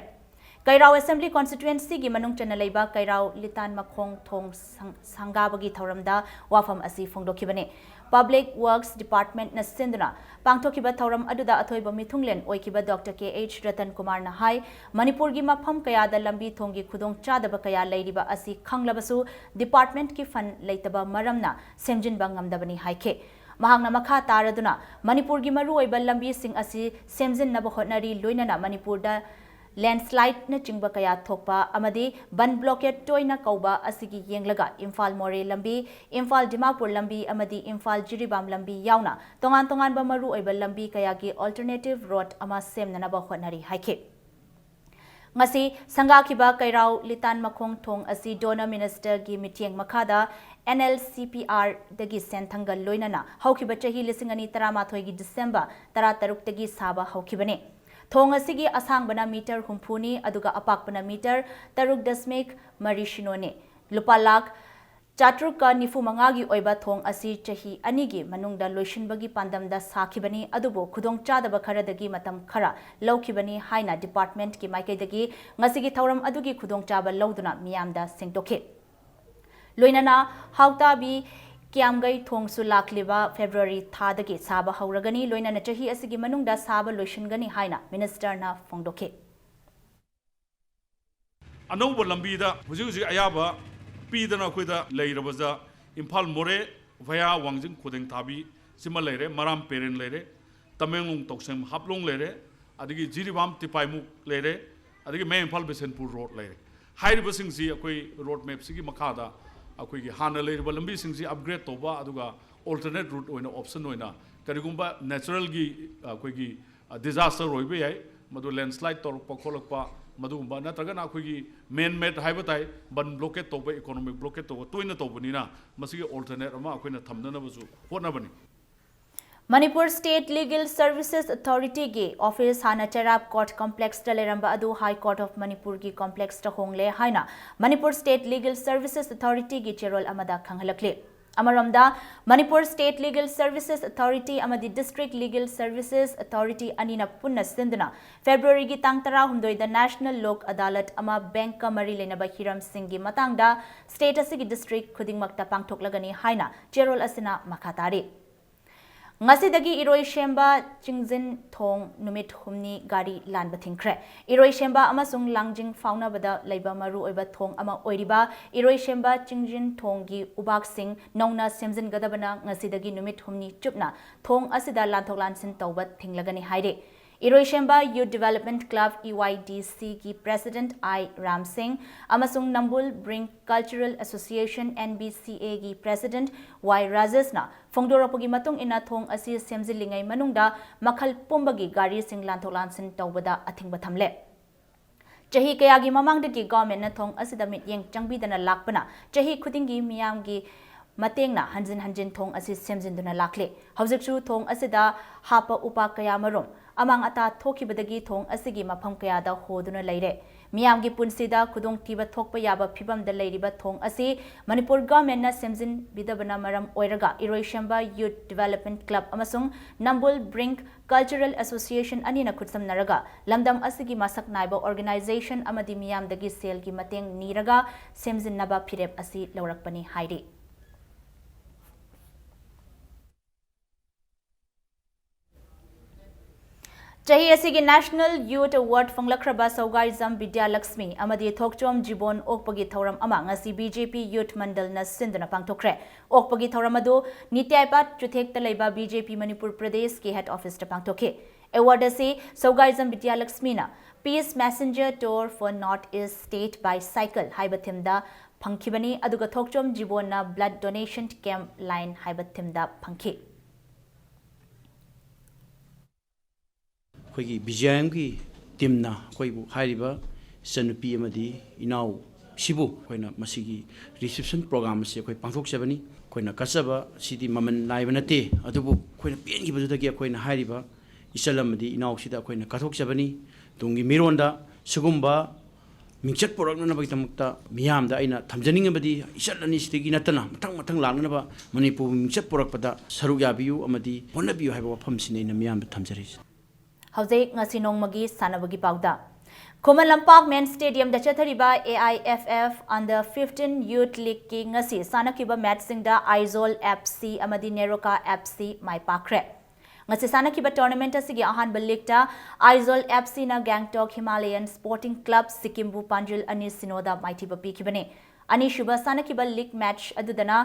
ꯀꯩꯔꯥꯎ Assembly Constituency ꯒꯤ ꯃꯅꯨꯡ ꯆꯟꯅ ꯂꯩꯕ ꯀꯩꯔꯥꯎ ꯂꯤꯇꯥꯟ ꯃꯈꯣꯡ ꯊꯣꯡ ꯁꯪ-, ꯁꯪꯒꯥꯕꯒꯤ ꯊꯧꯔꯝꯗ ꯋꯥꯐꯝ ꯑꯁꯤ ꯐꯣꯡꯗꯣꯛꯈꯤꯕꯅꯤ꯫ Public Works Department ꯅ ꯁꯤꯟꯗꯨꯅ ꯄꯥꯡꯊꯣꯛꯈꯤꯕ ꯊꯧꯔꯝ ꯑꯗꯨꯗ ꯑꯊꯣꯏꯕ ꯃꯤꯊꯨꯡꯂꯦꯟ ꯑꯣꯏꯈꯤꯕ Doctor K H ꯔꯇꯟ ꯀꯨꯃꯥꯔꯅ ꯍꯥꯏ, ꯃꯅꯤꯄꯨꯔꯒꯤ ꯃꯐꯝ ꯀꯌꯥꯗ ꯂꯝꯕꯤ ꯊꯣꯡꯒꯤ ꯈꯨꯗꯣꯡꯆꯥꯗꯕ ꯀꯌꯥ ꯂꯩꯔꯤꯕ ꯑꯁꯤ ꯈꯪꯂꯕꯁꯨ department ꯀꯤ fund ꯂꯩꯇꯕ ꯃꯔꯝꯅ ꯁꯦꯝꯖꯤꯟꯕ ꯉꯝꯗꯕꯅꯤ ꯍꯥꯏꯈꯤ꯫ ꯃꯍꯥꯛꯅ ꯃꯈꯥ ꯇꯥꯔꯗꯨꯅ ꯃꯅꯤꯄꯨꯔꯒꯤ ꯃꯔꯨꯑꯣꯏꯕ ꯂꯝꯕꯤꯁꯤꯡ ꯑꯁꯤ ꯁꯦꯝꯖꯤꯟꯅꯕ ꯍꯣꯠꯅꯔꯤ, ꯂꯣꯏꯅꯅ ꯃꯅꯤꯄꯨꯔꯗ landslide ꯅꯆꯤꯡꯕ ꯀꯌꯥ ꯊꯣꯛꯄ ꯑꯃꯗꯤ ꯕꯟ blockade ꯇꯣꯏꯅ ꯀꯧꯕ ꯑꯁꯤꯒꯤ ꯌꯦꯡꯂꯒ ꯏꯝꯐꯥꯜ ꯃꯣꯔꯦ ꯂꯝꯕꯤ, ꯏꯝꯐꯥꯜ ꯗꯤꯃꯥꯄꯨꯔ ꯂꯝꯕꯤ ꯑꯃꯗꯤ ꯏꯝꯐꯥꯜ ꯖꯤꯔꯤꯕꯥꯝ ꯂꯝꯕꯤ ꯌꯥꯎꯅ ꯇꯣꯉꯥꯟ ꯇꯣꯉꯥꯟꯕ ꯃꯔꯨꯑꯣꯏꯕ ꯂꯝꯕꯤ ꯀꯌꯥꯒꯤ alternative route ꯑꯃ ꯁꯦꯝꯅꯅꯕ ꯍꯣꯠꯅꯔꯤ ꯍꯥꯏꯈꯤ꯫ ꯉꯁꯤ ꯁꯪꯒꯥꯈꯤꯕ ꯀꯩꯔꯥꯎ ꯂꯤꯇꯥꯟ ꯃꯈꯣꯡ ꯊꯣꯡ ꯑꯁꯤ Donor Minister ꯒꯤ ꯃꯤꯠꯌꯦꯡ ꯃꯈꯥꯗ N L C P R ꯗꯒꯤ ꯁꯦꯟꯊꯪꯒ ꯂꯣꯏꯅꯅ ꯍꯧꯈꯤꯕ ꯆꯍꯤ ꯂꯤꯁꯤꯡ ꯑꯅꯤ ꯇꯔꯥꯃꯥꯊꯣꯏꯒꯤ December ꯇꯔꯥꯇꯔꯨꯛꯇꯒꯤ ꯁꯥꯕ ꯍꯧꯈꯤꯕꯅꯤ꯫ ꯊꯣꯡ ꯑꯁꯤꯒꯤ ꯑꯁꯥꯡꯕꯅ meter ꯍꯨꯝꯐꯨꯅꯤ, ꯑꯗꯨꯒ ꯑꯄꯥꯛꯄꯅ meter ꯇꯔꯨꯛ ꯗꯁꯃꯤꯛ ꯃꯔꯤ ꯁꯤꯅꯣꯅꯤ꯫ ꯂꯨꯄꯥ ꯂꯥꯈ ꯆꯥꯇ꯭ꯔꯨꯛꯀ ꯅꯤꯐꯨ ꯃꯉꯥꯒꯤ ꯑꯣꯏꯕ ꯊꯣꯡ ꯑꯁꯤ ꯆꯍꯤ ꯑꯅꯤꯒꯤ ꯃꯅꯨꯡꯗ ꯂꯣꯏꯁꯤꯟꯕꯒꯤ ꯄꯥꯟꯗꯝꯗ ꯁꯥꯈꯤꯕꯅꯤ, ꯑꯗꯨꯕꯨ ꯈꯨꯗꯣꯡꯆꯥꯗꯕ ꯈꯔꯗꯒꯤ ꯃꯇꯝ ꯈꯔ ꯂꯧꯈꯤꯕꯅꯤ ꯍꯥꯏꯅ department ꯀꯤ ꯃꯥꯏꯀꯩꯗꯒꯤ ꯉꯁꯤꯒꯤ ꯊꯧꯔꯝ ꯑꯗꯨꯒꯤ ꯈꯨꯗꯣꯡꯆꯥꯕ ꯂꯧꯗꯨꯅ ꯃꯤꯌꯥꯝꯗ ꯁꯦꯡꯗꯣꯛꯈꯤ꯫ ꯂꯣꯏꯅꯅ ꯍꯥꯎꯇꯥꯕꯤ ꯀꯤꯌꯥꯝꯒꯩ ꯊꯣꯡꯁꯨ ꯂꯥꯛꯂꯤꯕ February ꯊꯥꯗꯒꯤ ꯁꯥꯕ ꯍꯧꯔꯒꯅꯤ, ꯂꯣꯏꯅꯅ ꯆꯍꯤ ꯑꯁꯤꯒꯤ ꯃꯅꯨꯡꯗ ꯁꯥꯕ ꯂꯣꯏꯁꯤꯟꯒꯅꯤ ꯍꯥꯏꯅ minister ꯅ ꯐꯣꯡꯗꯣꯛꯈꯤ꯫ ꯑꯅꯧꯕ ꯂꯝꯕꯤꯗ ꯍꯧꯖꯤꯛ ꯍꯧꯖꯤꯛ ꯑꯌꯥꯕ ꯄꯤꯗꯅ ꯑꯩꯈꯣꯏꯗ ꯂꯩꯔꯕꯗ ꯏꯝꯐꯥꯜ ꯃꯣꯔꯦ via ꯋꯥꯡꯖꯤꯡ ꯈꯨꯗꯦꯡꯊꯥꯕꯤ ꯁꯤꯃ ꯂꯩꯔꯦ, ꯃꯔꯥꯝ ꯄꯦꯔꯦꯟ ꯂꯩꯔꯦ, ꯇꯃꯦꯡꯂꯣꯡ ꯇꯧꯁꯦꯝ ꯍꯥꯞꯂꯣꯡ ꯂꯩꯔꯦ, ꯑꯗꯒꯤ ꯖꯤꯔꯤꯕꯥꯝ ꯇꯤꯄꯥꯏꯃꯨꯛ ꯂꯩꯔꯦ, ꯑꯗꯒꯤ ꯃꯌꯥꯏ ꯏꯝꯐꯥꯜ ꯕꯤꯁꯦꯟꯄꯨꯔ ꯔꯣꯗ ꯂꯩꯔꯦ꯫ ꯍꯥꯏꯔꯤꯕꯁꯤꯡꯁꯤ ꯑꯩꯈꯣꯏ ꯔꯣꯗ ꯃꯦꯞꯁꯤꯒꯤ ꯃꯈꯥꯗ ꯑꯩꯈꯣꯏꯒꯤ ꯍꯥꯟꯅ ꯂꯩꯔꯤꯕ ꯂꯝꯕꯤꯁꯤꯡꯁꯤ ꯑꯞꯒ꯭ꯔꯦꯗ ꯇꯧꯕ, ꯑꯗꯨꯒ ꯑꯣꯜꯇꯔꯅꯦꯠ ꯔꯨꯠ ꯑꯣꯏꯅ, ꯑꯣꯞꯁꯟ ꯑꯣꯏꯅ, ꯀꯔꯤꯒꯨꯝꯕ ꯅꯦꯆꯔꯦꯜꯒꯤ ꯑꯩꯈꯣꯏꯒꯤ ꯗꯤꯖꯥꯁꯇꯔ ꯑꯣꯏꯕ ꯌꯥꯏ, ꯃꯗꯨ ꯂꯦꯟꯁ꯭ꯂꯥꯏꯗ ꯇꯧꯔꯛꯄ ꯈꯣꯠꯂꯛꯄ, ꯃꯗꯨꯒꯨꯝꯕ, ꯅꯠꯇ꯭ꯔꯒꯅ ꯑꯩꯈꯣꯏꯒꯤ ꯃꯦꯟ ꯃꯦꯗ ꯍꯥꯏꯕ ꯇꯥꯏ, ꯕꯟ ꯕ꯭ꯂꯣꯀꯦꯠ ꯇꯧꯕ, ꯏꯀꯣꯅꯣꯃꯤꯛ ꯕ꯭ꯂꯣꯀꯦꯠ ꯇꯧꯕ ꯇꯣꯏꯅ ꯇꯧꯕꯅꯤꯅ, ꯃꯁꯤꯒꯤ ꯑꯣꯜꯇꯔꯅꯦꯠ ꯑꯃ ꯑꯩꯈꯣꯏꯅ ꯊꯝꯅꯅꯕꯁꯨ ꯍꯣꯠꯅꯕꯅꯤ꯫ ꯃꯅꯤꯄꯨꯔ ꯁ꯭ꯇꯦꯠ ꯂꯤꯒꯦꯜ ꯁꯔꯚꯤꯁꯦꯁ ꯑꯣꯊꯣꯔꯤꯇꯤꯒꯤ ꯑꯣꯐꯤꯁ ꯍꯥꯟꯅ ꯆꯩꯔꯥꯞ ꯀꯣꯔꯠ ꯀꯣꯝꯄ꯭ꯂꯦꯛꯁꯇ ꯂꯩꯔꯝꯕ ꯑꯗꯨ ꯍꯥꯏ ꯀꯣꯔꯠ ꯑꯣꯐ ꯃꯅꯤꯄꯨꯔꯒꯤ ꯀꯣꯝꯄ꯭ꯂꯦꯛꯁꯇ ꯍꯣꯡꯂꯦ ꯍꯥꯏꯅ ꯃꯅꯤꯄꯨꯔ ꯁ꯭ꯇꯦꯠ ꯂꯤꯒꯦꯜ ꯁꯔꯚꯤꯁꯦꯁ ꯑꯣꯊꯣꯔꯤꯇꯤꯒꯤ ꯆꯦꯔꯣꯜ ꯑꯃꯗ ꯈꯪꯍꯜꯂꯛꯂꯤ꯫ ꯑꯃꯔꯣꯝꯗ, Manipur state legal services authority ꯑꯃꯗꯤ ꯗꯤꯁꯇ꯭ꯔꯤꯛ ꯂꯤꯒꯦꯜ ꯁꯔꯚꯤꯁꯦꯁ ꯑꯣꯊꯣꯔꯤꯇꯤ ꯑꯅꯤꯅ ꯄꯨꯟꯅ ꯁꯤꯟꯗꯨꯅ ꯐꯦꯕ꯭ꯔꯨꯋꯥꯔꯤꯒꯤ ꯇꯥꯡ ꯇꯔꯥꯍꯨꯝꯗꯣꯏꯗ ꯅꯦꯁꯅꯦꯜ ꯂꯣꯛ ꯑꯗꯥꯂꯠ ꯑꯃ ꯕꯦꯡꯛꯀ ꯃꯔꯤ ꯂꯩꯅꯕ ꯍꯤꯔꯝꯁꯤꯡꯒꯤ ꯃꯇꯥꯡꯗ ꯁ꯭ꯇꯦꯠ ꯑꯁꯤꯒꯤ ꯗꯤꯁꯇ꯭ꯔꯤꯛ ꯈꯨꯗꯤꯡꯃꯛꯇ ꯄꯥꯡꯊꯣꯛꯂꯒꯅꯤ ꯍꯥꯏꯅ ꯆꯦꯔꯣꯜ ꯑꯁꯤꯅ ꯃꯈꯥ ꯇꯥꯔꯤ꯫ ꯉꯁꯤꯗꯒꯤ ꯏꯔꯣꯏꯁꯦꯝꯕ ꯆꯤꯡꯖꯤꯟ ꯊꯣꯡ ꯅꯨꯃꯤꯠ ꯍꯨꯝꯅꯤ ꯒꯥꯔꯤ ꯂꯥꯟꯕ ꯊꯤꯡꯈ꯭ꯔꯦ꯫ ꯏꯔꯣꯏꯁꯦꯝꯕ ꯑꯃꯁꯨꯡ ꯂꯥꯡꯖꯤꯡ ꯐꯥꯎꯅꯕꯗ ꯂꯩꯕ ꯃꯔꯨꯑꯣꯏꯕ ꯊꯣꯡ ꯑꯃ ꯑꯣꯏꯔꯤꯕ ꯏꯔꯣꯏꯁꯦꯝꯕ ꯆꯤꯡꯖꯤꯟ ꯊꯣꯡꯒꯤ ꯎꯕꯥꯛꯁꯤꯡ ꯅꯧꯅ ꯁꯦꯝꯖꯤꯟꯒꯗꯕꯅ ꯉꯁꯤꯗꯒꯤ ꯅꯨꯃꯤꯠ ꯍꯨꯝꯅꯤ ꯆꯨꯞꯅ ꯊꯣꯡ ꯑꯁꯤꯗ ꯂꯥꯟꯊꯣꯛ ꯂꯥꯟꯁꯤꯟ ꯇꯧꯕ ꯊꯤꯡꯂꯒꯅꯤ ꯍꯥꯏꯔꯤ꯫ ꯏꯔꯣꯏꯁꯦꯝꯕ youth development club, E Y D ꯁꯤꯒꯤ ꯄ꯭ꯔꯦꯁꯤꯗꯦꯟꯠ ꯑꯥꯏ ꯔꯥꯝ ꯁꯤꯡ ꯑꯃꯁꯨꯡ ꯅꯝꯕꯨꯜ ꯕ꯭ꯔꯤꯡ cultural association, N B C ꯑꯦꯒꯤ ꯄ꯭ꯔꯦꯁꯤꯗꯦꯟꯠ ꯋꯥꯏ ꯔꯥꯖꯦꯁꯅ ꯐꯣꯡꯗꯣꯔꯛꯄꯒꯤ ꯃꯇꯨꯡ ꯏꯟꯅ, ꯊꯣꯡ ꯑꯁꯤ ꯁꯦꯝꯖꯤꯜꯂꯤꯉꯩ ꯃꯅꯨꯡꯗ ꯃꯈꯜ ꯄꯨꯝꯕꯒꯤ ꯒꯥꯔꯤꯁꯤꯡ ꯂꯥꯟꯊꯣꯛ ꯂꯥꯟꯁꯤꯟ ꯇꯧꯕꯗ ꯑꯊꯤꯡꯕ ꯊꯝꯂꯦ꯫ ꯆꯍꯤ ꯀꯌꯥꯒꯤ ꯃꯃꯥꯡꯗꯒꯤ ꯒꯚꯔꯟꯃꯦꯟꯠꯅ ꯊꯣꯡ ꯑꯁꯤꯗ ꯃꯤꯠꯌꯦꯡ ꯆꯪꯕꯤꯗꯅ ꯂꯥꯛꯄꯅ, ꯆꯍꯤ ꯈꯨꯗꯤꯡꯒꯤ ꯃꯤꯌꯥꯝꯒꯤ ꯃꯇꯦꯡꯅ ꯍꯟꯖꯤꯟ ꯍꯟꯖꯤꯟ ꯊꯣꯡ ꯑꯁꯤ ꯁꯦꯝꯖꯤꯟꯗꯨꯅ ꯂꯥꯛꯂꯤ꯫ ꯍꯧꯖꯤꯛꯁꯨ ꯊꯣꯡ ꯑꯁꯤꯗ ꯍꯥꯞꯄ ꯎꯄꯥꯛ ꯀꯌꯥꯃꯔꯨꯝ ꯑꯃꯥꯡ ꯑꯇꯥ ꯊꯣꯛꯈꯤꯕꯗꯒꯤ ꯊꯣꯡ ꯑꯁꯤꯒꯤ ꯃꯐꯝ ꯀꯌꯥꯗ ꯍꯣꯗꯨꯅ ꯂꯩꯔꯦ꯫ ꯃꯤꯌꯥꯝꯒꯤ ꯄꯨꯟꯁꯤꯗ ꯈꯨꯗꯣꯡꯊꯤꯕ ꯊꯣꯛꯄ ꯌꯥꯕ ꯐꯤꯚꯝꯗ ꯂꯩꯔꯤꯕ ꯊꯣꯡ ꯑꯁꯤ ꯃꯅꯤꯄꯨꯔ ꯒꯚꯔꯟꯃꯦꯟꯠꯅ ꯁꯦꯝꯖꯤꯟꯕꯤꯗꯕꯅ ꯃꯔꯝ ꯑꯣꯏꯔꯒ, ꯏꯔꯣꯏꯁꯦꯝꯕ ꯌꯨꯊ ꯗꯤꯚꯦꯂꯞꯃꯦꯟꯠ ꯀ꯭ꯂꯕ ꯑꯃꯁꯨꯡ ꯅꯝꯕꯨꯜ ꯕ꯭ꯔꯤꯡ ꯀꯜꯆꯔꯦꯜ ꯑꯦꯁꯣꯁꯤꯌꯦꯁꯟ ꯑꯅꯤꯅ ꯈꯨꯠꯁꯝꯅꯔꯒ ꯂꯝꯗꯝ ꯑꯁꯤꯒꯤ ꯃꯁꯛ ꯅꯥꯏꯕ ꯑꯣꯔꯒꯅꯥꯏꯖꯦꯁꯟ ꯑꯃꯗꯤ ꯃꯤꯌꯥꯝꯗꯒꯤ ꯁꯦꯜꯒꯤ ꯃꯇꯦꯡ ꯅꯤꯔꯒ ꯁꯦꯝꯖꯤꯟꯅꯕ ꯐꯤꯔꯦꯞ ꯑꯁꯤ ꯂꯧꯔꯛꯄꯅꯤ ꯍꯥꯏꯔꯤ꯫ ꯆꯍꯤ ꯑꯁꯤꯒꯤ National Youth Award ꯐꯪꯂꯛꯈ꯭ꯔꯕ ꯁꯧꯒꯥꯏꯖꯝ ꯕꯤꯗ꯭ꯌꯥꯂꯛꯁꯃꯤ ꯑꯃꯗꯤ ꯊꯣꯛꯆꯣꯝ ꯖꯤꯕꯣꯟ ꯑꯣꯛꯄꯒꯤ ꯊꯧꯔꯝ ꯑꯃ ꯉꯁꯤ BJP Youth ꯃꯟꯗꯜꯅ ꯁꯤꯟꯗꯨꯅ ꯄꯥꯡꯊꯣꯛꯈ꯭ꯔꯦ꯫ ꯑꯣꯛꯄꯒꯤ ꯊꯧꯔꯝ ꯑꯗꯨ ꯅꯤꯇ꯭ꯌꯥꯏꯄꯥꯠ ꯆꯨꯊꯦꯛꯇ ꯂꯩꯕ BJP ꯃꯅꯤꯄꯨꯔ ꯄ꯭ꯔꯗꯦꯁꯀꯤ head officeꯇ ꯄꯥꯡꯊꯣꯛꯈꯤ꯫ Award ꯑꯁꯤ ꯁꯧꯒꯥꯏꯖꯝ ꯕꯤꯗ꯭ꯌꯥꯂꯛꯁꯃꯤꯅ Peace Messenger Tour for North East State by Cycle ꯍꯥꯏꯕ themeꯗ ꯐꯪꯈꯤꯕꯅꯤ, ꯑꯗꯨꯒ ꯊꯣꯛꯆꯣꯝ ꯖꯤꯕꯣꯟꯅ Blood Donation Camp Line ꯍꯥꯏꯕ themeꯗ ꯐꯪꯈꯤ꯫ ꯑꯩꯈꯣꯏꯒꯤ BJYMꯒꯤ teamꯅ ꯑꯩꯈꯣꯏꯕꯨ ꯍꯥꯏꯔꯤꯕ ꯏꯆꯟꯅꯨꯄꯤ ꯑꯃꯗꯤ ꯏꯅꯥꯎꯁꯤꯕꯨ ꯑꯩꯈꯣꯏꯅ ꯃꯁꯤꯒꯤ reception program ꯑꯁꯤ ꯑꯩꯈꯣꯏ ꯄꯥꯡꯊꯣꯛꯆꯕꯅꯤ꯫ ꯑꯩꯈꯣꯏꯅ ꯀꯠꯆꯕ ꯁꯤꯗꯤ ꯃꯃꯜ ꯅꯥꯏꯕ ꯅꯠꯇꯦ, ꯑꯗꯨꯕꯨ ꯑꯩꯈꯣꯏꯅ ꯄꯦꯟꯈꯤꯕꯗꯨꯗꯒꯤ ꯑꯩꯈꯣꯏꯅ ꯍꯥꯏꯔꯤꯕ ꯏꯆꯜ ꯑꯃꯗꯤ ꯏꯅꯥꯎꯁꯤꯗ ꯑꯩꯈꯣꯏꯅ ꯀꯠꯊꯣꯛꯆꯕꯅꯤ꯫ ꯇꯨꯡꯒꯤ ꯃꯤꯔꯣꯟꯗ ꯁꯤꯒꯨꯝꯕ ꯃꯤꯡꯆꯠ ꯄꯨꯔꯛꯅꯅꯕꯒꯤꯗꯃꯛꯇ ꯃꯤꯌꯥꯝꯗ ꯑꯩꯅ ꯊꯝꯖꯅꯤꯡꯉꯕꯗꯤ ꯏꯆꯜ ꯑꯅꯤꯁꯤꯗꯒꯤ ꯅꯠꯇꯅ ꯃꯊꯪ ꯃꯊꯪ ꯂꯥꯛꯅꯅꯕ ꯃꯅꯤꯄꯨꯔꯕꯨ ꯃꯤꯡꯆꯠ ꯄꯨꯔꯛꯄꯗ ꯁꯔꯨꯛ ꯌꯥꯕꯤꯌꯨ ꯑꯃꯗꯤ ꯍꯣꯠꯅꯕꯤꯌꯨ ꯍꯥꯏꯕ ꯋꯥꯐꯝꯁꯤꯅꯤ ꯑꯩꯅ ꯃꯤꯌꯥꯝꯗ ꯊꯝꯖꯔꯤꯁꯦ꯫ ꯍꯧꯖꯤꯛ ꯉꯁꯤ ꯅꯣꯡꯃꯒꯤ ꯁꯥꯟꯅꯕꯒꯤ ꯄꯥꯎꯗ꯫ ꯈꯨꯃꯟ ꯂꯝꯄꯥꯛ main stadiumꯗ ꯆꯠꯊꯔꯤꯕ AIFF Under fifteen Youth Leagueꯀꯤ ꯉꯁꯤ ꯁꯥꯟꯅꯈꯤꯕ matchꯁꯤꯡꯗ ꯑꯥꯏꯖꯣꯜ FC ꯑꯃꯗꯤ ꯅꯦꯔꯣꯀꯥ FC ꯃꯥꯏ ꯄꯥꯛꯈ꯭ꯔꯦ꯫ ꯉꯁꯤ ꯁꯥꯟꯅꯈꯤꯕ tournament ꯑꯁꯤꯒꯤ ꯑꯍꯥꯟꯕ leagueꯇ ꯑꯥꯏꯖꯣꯜ FCꯅ ꯒꯦꯡꯇꯣꯛ ꯍꯤꯃꯥꯂꯌꯟ Sporting Club ꯁꯤꯛꯀꯤꯝꯕꯨ ꯄꯥꯟꯖꯤꯜ ꯑꯅꯤ ꯁꯤꯅꯣꯗ ꯃꯥꯏꯊꯤꯕ ꯄꯤꯈꯤꯕꯅꯤ꯫ ꯑꯅꯤꯁꯨꯕ ꯁꯥꯟꯅꯈꯤꯕ league match ꯑꯗꯨꯗꯅ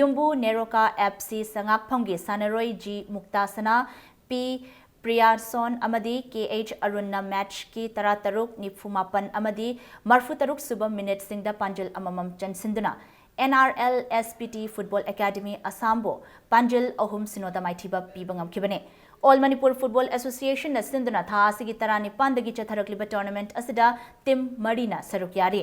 ꯌꯨꯝꯕꯨ ꯅꯦꯔꯣꯀꯥ FC ꯁꯉꯥꯛꯐꯝꯒꯤ ꯁꯥꯟꯅꯔꯣꯏ ꯖꯤ ꯃꯨꯛꯇꯥꯁꯅꯥ, ꯄꯤ ꯄ꯭ꯔꯤꯌꯥꯁꯣꯟ ꯑꯃꯗꯤ ꯀꯦ ꯑꯩꯆ ꯑꯔꯨꯟꯅ matchꯀꯤ ꯇꯔꯥꯇꯔꯨꯛ, ꯅꯤꯐꯨꯃꯥꯄꯟ ꯑꯃꯗꯤ ꯃꯔꯐꯨꯇꯔꯨꯛ ꯁꯨꯕ minuteꯁꯤꯡꯗ ꯄꯥꯟꯖꯤꯜ ꯑꯃꯃꯝ ꯆꯟꯁꯤꯟꯗꯨꯅ NRLSPT Football Academy ꯑꯁꯥꯝꯕꯨ ꯄꯥꯟꯖꯤꯜ ꯑꯍꯨꯝ ꯁꯤꯅꯣꯗ ꯃꯥꯏꯊꯤꯕ ꯄꯤꯕ ꯉꯝꯈꯤꯕꯅꯤ꯫ All Manipur Football Associationꯅ ꯁꯤꯟꯗꯨꯅ ꯊꯥ ꯑꯁꯤꯒꯤ ꯇꯔꯥꯅꯤꯄꯥꯟꯗꯒꯤ ꯆꯠꯊꯔꯛꯂꯤꯕ tournament ꯑꯁꯤꯗ team ꯃꯔꯤꯅ ꯁꯔꯨꯛ ꯌꯥꯔꯤ꯫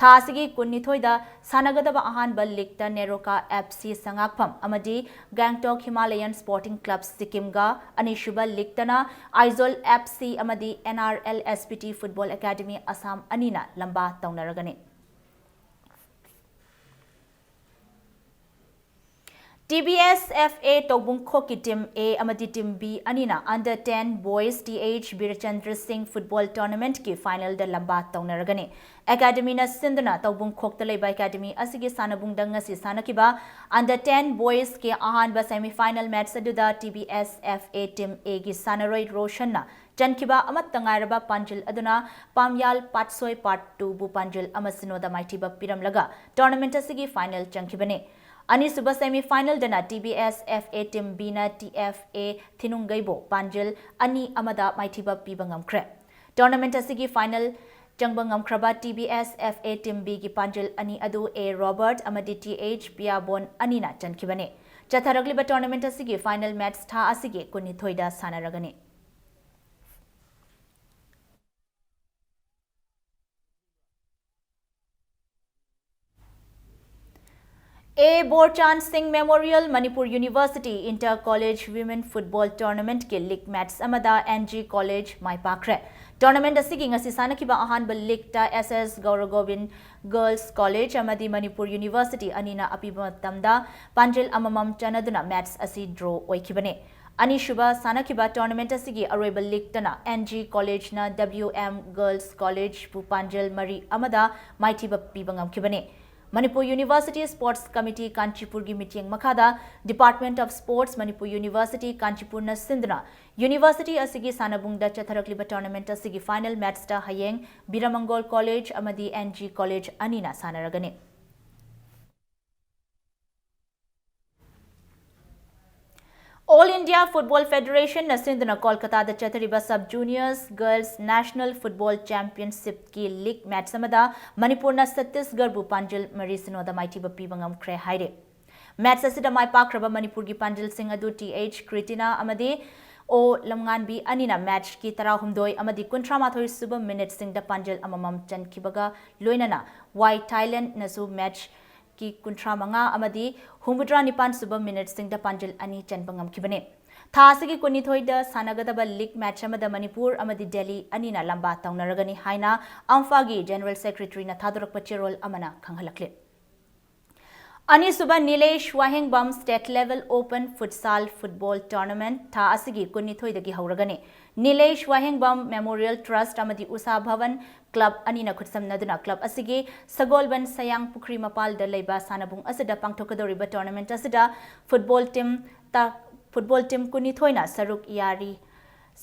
ꯊꯥ ꯑꯁꯤꯒꯤ ꯀꯨꯟꯅꯤꯊꯣꯏꯗ ꯁꯥꯟꯅꯒꯗꯕ ꯑꯍꯥꯟꯕ leagueꯇ ꯅꯦꯔꯣꯀꯥ FC ꯁꯉꯥꯛꯐꯝ ꯑꯃꯗꯤ ꯒꯦꯡꯇꯣꯛ ꯍꯤꯃꯥꯂꯌꯟ Sporting Club ꯁꯤꯛꯀꯤꯝꯒ, ꯑꯅꯤꯁꯨꯕ leagueꯇꯅ ꯑꯥꯏꯖꯣꯜ FC ꯑꯃꯗꯤ NRLSPT Football Academy ꯑꯁꯥꯝ ꯑꯅꯤꯅ ꯂꯝꯕꯥ ꯇꯧꯅꯔꯒꯅꯤ꯫ TBSFA ꯇꯧꯕꯨꯡꯈꯣꯛꯀꯤ Team A ꯑꯃꯗꯤ Team B ꯑꯅꯤꯅ Under ten Boys TH Birachandra Singh Football Tournamentꯀꯤ finalꯗ ꯂꯝꯕꯥ ꯇꯧꯅꯔꯒꯅꯤ꯫ Academyꯅ ꯁꯤꯟꯗꯨꯅ ꯇꯧꯕꯨꯡꯈꯣꯛꯇ ꯂꯩꯕ academy ꯑꯁꯤꯒꯤ ꯁꯥꯟꯅꯕꯨꯡꯗ ꯉꯁꯤ ꯁꯥꯟꯅꯈꯤꯕ Under ten Boysꯀꯤ ꯑꯍꯥꯟꯕ semi final match ꯑꯗꯨꯗ TBSFA Team Aꯒꯤ ꯁꯥꯟꯅꯔꯣꯏ ꯔꯣꯁꯟꯅ ꯆꯟꯈꯤꯕ ꯑꯃꯠꯇ ꯉꯥꯏꯔꯕ ꯄꯥꯟꯖꯤꯜ ꯑꯗꯨꯅ ꯄꯥꯝꯌꯥꯜ ꯄꯥꯠꯁꯣꯏ Part twoꯕꯨ ꯄꯥꯟꯖꯤꯜ ꯑꯃ ꯁꯤꯅꯣꯗ ꯃꯥꯏꯊꯤꯕ ꯄꯤꯔꯝꯂꯒ tournament ꯑꯁꯤꯒꯤ final ꯆꯪꯈꯤꯕꯅꯤ꯫ ꯑꯅꯤꯁꯨꯕ semi finalꯗꯅ TBSFA Team Bꯅ TFA ꯊꯤꯅꯨꯡꯒꯩꯕꯨ ꯄꯥꯟꯖꯤꯜ ꯑꯅꯤ ꯑꯃꯗ ꯃꯥꯏꯊꯤꯕ ꯄꯤꯕ ꯉꯝꯈ꯭ꯔꯦ꯫ Tournament ꯑꯁꯤꯒꯤ final ꯆꯪꯕ ꯉꯝꯈ꯭ꯔꯕ TBSFA Team Bꯒꯤ ꯄꯥꯟꯖꯤꯜ ꯑꯅꯤ ꯑꯗꯨ A Robert ꯑꯃꯗꯤ TH ꯄꯤꯌꯥꯕꯣꯟ ꯑꯅꯤꯅ ꯆꯟꯈꯤꯕꯅꯤ꯫ ꯆꯠꯊꯔꯛꯂꯤꯕ tournament ꯑꯁꯤꯒꯤ final match ꯊꯥ ꯑꯁꯤꯒꯤ ꯀꯨꯟꯅꯤꯊꯣꯏꯗ ꯁꯥꯟꯅꯔꯒꯅꯤ꯫ A Borchan Singh Memorial Manipur University Inter College Women Football Tournamentꯀꯤ league match ꯑꯃꯗ NG College ꯃꯥꯏ ꯄꯥꯛꯈ꯭ꯔꯦ꯫ Tournament ꯑꯁꯤꯒꯤ ꯉꯁꯤ ꯁꯥꯟꯅꯈꯤꯕ ꯑꯍꯥꯟꯕ leagueꯇ SS Gauragovind Girls College ꯑꯃꯗꯤ Manipur University ꯑꯅꯤꯅ ꯑꯄꯤꯕ ꯃꯇꯝꯗ ꯄꯥꯟꯖꯤꯜ ꯑꯃꯃꯝ ꯆꯟꯅꯗꯨꯅ match ꯑꯁꯤ draw ꯑꯣꯏꯈꯤꯕꯅꯤ꯫ ꯑꯅꯤꯁꯨꯕ ꯁꯥꯟꯅꯈꯤꯕ tournament ꯑꯁꯤꯒꯤ ꯑꯔꯣꯏꯕ leagueꯇꯅ NG Collegeꯅ WM Girls Collegeꯕꯨ ꯄꯥꯟꯖꯤꯜ ꯃꯔꯤ ꯑꯃꯗ ꯃꯥꯏꯊꯤꯕ ꯄꯤꯕ ꯉꯝꯈꯤꯕꯅꯤ꯫ Manipur University Sports Committee ꯀꯥꯟꯆꯤꯄꯨꯔꯒꯤ ꯃꯤꯠꯌꯦꯡ ꯃꯈꯥꯗ Department of Sports, Manipur University, ꯀꯥꯟꯆꯤꯄꯨꯔꯅ ꯁꯤꯟꯗꯨꯅ university ꯑꯁꯤꯒꯤ ꯁꯥꯟꯅꯕꯨꯡꯗ ꯆꯠꯊꯔꯛꯂꯤꯕ tournament ꯑꯁꯤꯒꯤ final matchꯇ ꯍꯌꯦꯡ ꯕꯤꯔꯃꯪꯒꯣꯜ College ꯑꯃꯗꯤ NG College ꯑꯅꯤꯅ ꯁꯥꯟꯅꯔꯒꯅꯤ꯫ All India Football Federationꯅ ꯁꯤꯟꯗꯨꯅ ꯀꯣꯜꯀꯇꯥꯗ ꯆꯠꯊꯔꯤꯕ Sub Juniors Girls National Football Championshipꯀꯤ league match ꯑꯃꯗ ꯃꯅꯤꯄꯨꯔꯅ ꯁꯠꯇꯤꯁꯒꯔꯕꯨ ꯄꯥꯟꯖꯤꯜ ꯃꯔꯤ ꯁꯤꯅꯣꯗ ꯃꯥꯏꯊꯤꯕ ꯄꯤꯕ ꯉꯝꯈ꯭ꯔꯦ ꯍꯥꯏꯔꯤ꯫ Match ꯑꯁꯤꯗ ꯃꯥꯏ ꯄꯥꯛꯈ꯭ꯔꯕ ꯃꯅꯤꯄꯨꯔꯒꯤ ꯄꯥꯟꯖꯤꯜꯁꯤꯡ ꯑꯗꯨ TH ꯀ꯭ꯔꯤꯇꯤꯅꯥ ꯑꯃꯗꯤ O ꯂꯝꯉꯥꯟꯕꯤ ꯑꯅꯤꯅ matchꯀꯤ ꯇꯔꯥꯍꯨꯝꯗꯣꯏ ꯑꯃꯗꯤ ꯀꯨꯟꯊ꯭ꯔꯥ ꯃꯥꯊꯣꯏ ꯁꯨꯕ minuteꯁꯤꯡꯗ ꯄꯥꯟꯖꯤꯜ ꯑꯃꯃꯝ ꯆꯟꯈꯤꯕꯒ ꯂꯣꯏꯅꯅ Y Thailandꯅꯁꯨ match ꯀꯤ ꯀꯨꯟꯊ꯭ꯔꯥ ꯃꯉꯥ ꯑꯃꯗꯤ ꯍꯨꯝꯐꯨꯇꯔꯥ ꯅꯤꯄꯥꯟ ꯁꯨꯕ minuteꯁꯤꯡꯗ ꯄꯥꯟꯖꯤꯜ ꯑꯅꯤ ꯆꯟꯕ ꯉꯝꯈꯤꯕꯅꯤ꯫ ꯊꯥ ꯑꯁꯤꯒꯤ ꯀꯨꯟꯅꯤꯊꯣꯏꯗ ꯁꯥꯟꯅꯒꯗꯕ league match ꯑꯃꯗ ꯃꯅꯤꯄꯨꯔ ꯑꯃꯗꯤ ꯗꯦꯜꯂꯤ ꯑꯅꯤꯅ ꯂꯝꯕꯥ ꯇꯧꯅꯔꯒꯅꯤ ꯍꯥꯏꯅ ꯑꯝꯐꯥꯒꯤ General Secretaryꯅ ꯊꯥꯗꯣꯔꯛꯄ ꯆꯦꯔꯣꯜ ꯑꯃꯅ ꯈꯪꯍꯜꯂꯛꯂꯤ꯫ ꯑꯅꯤꯁꯨꯕ ꯅꯤꯂꯦꯁ ꯋꯥꯍꯦꯡꯕꯝ State Level Open Futsal Football Tournament ꯊꯥ ꯑꯁꯤꯒꯤ ꯀꯨꯟꯅꯤꯊꯣꯏꯗꯒꯤ ꯍꯧꯔꯒꯅꯤ꯫ ꯅꯤꯂꯦꯁ ꯋꯥꯍꯦꯡꯕꯝ Memorial Trust ꯑꯃꯗꯤ ꯎꯁꯥ ꯚꯕꯟ ꯀ꯭ꯂꯕ ꯑꯅꯤꯅ ꯈꯨꯠꯁꯝꯅꯗꯨꯅ ꯀ꯭ꯂꯕ ꯑꯁꯤꯒꯤ ꯁꯒꯣꯜꯕꯟ ꯁꯌꯥꯡ ꯄꯨꯈ꯭ꯔꯤ ꯃꯄꯥꯜꯗ ꯂꯩꯕ ꯁꯥꯟꯅꯕꯨꯡ ꯑꯁꯤꯗ ꯄꯥꯡꯊꯣꯛꯀꯗꯧꯔꯤꯕ tournament ꯑꯁꯤꯗ football team ꯇ-, football team ꯀꯨꯟꯅꯤꯊꯣꯏꯅ ꯁꯔꯨꯛ ꯌꯥꯔꯤ,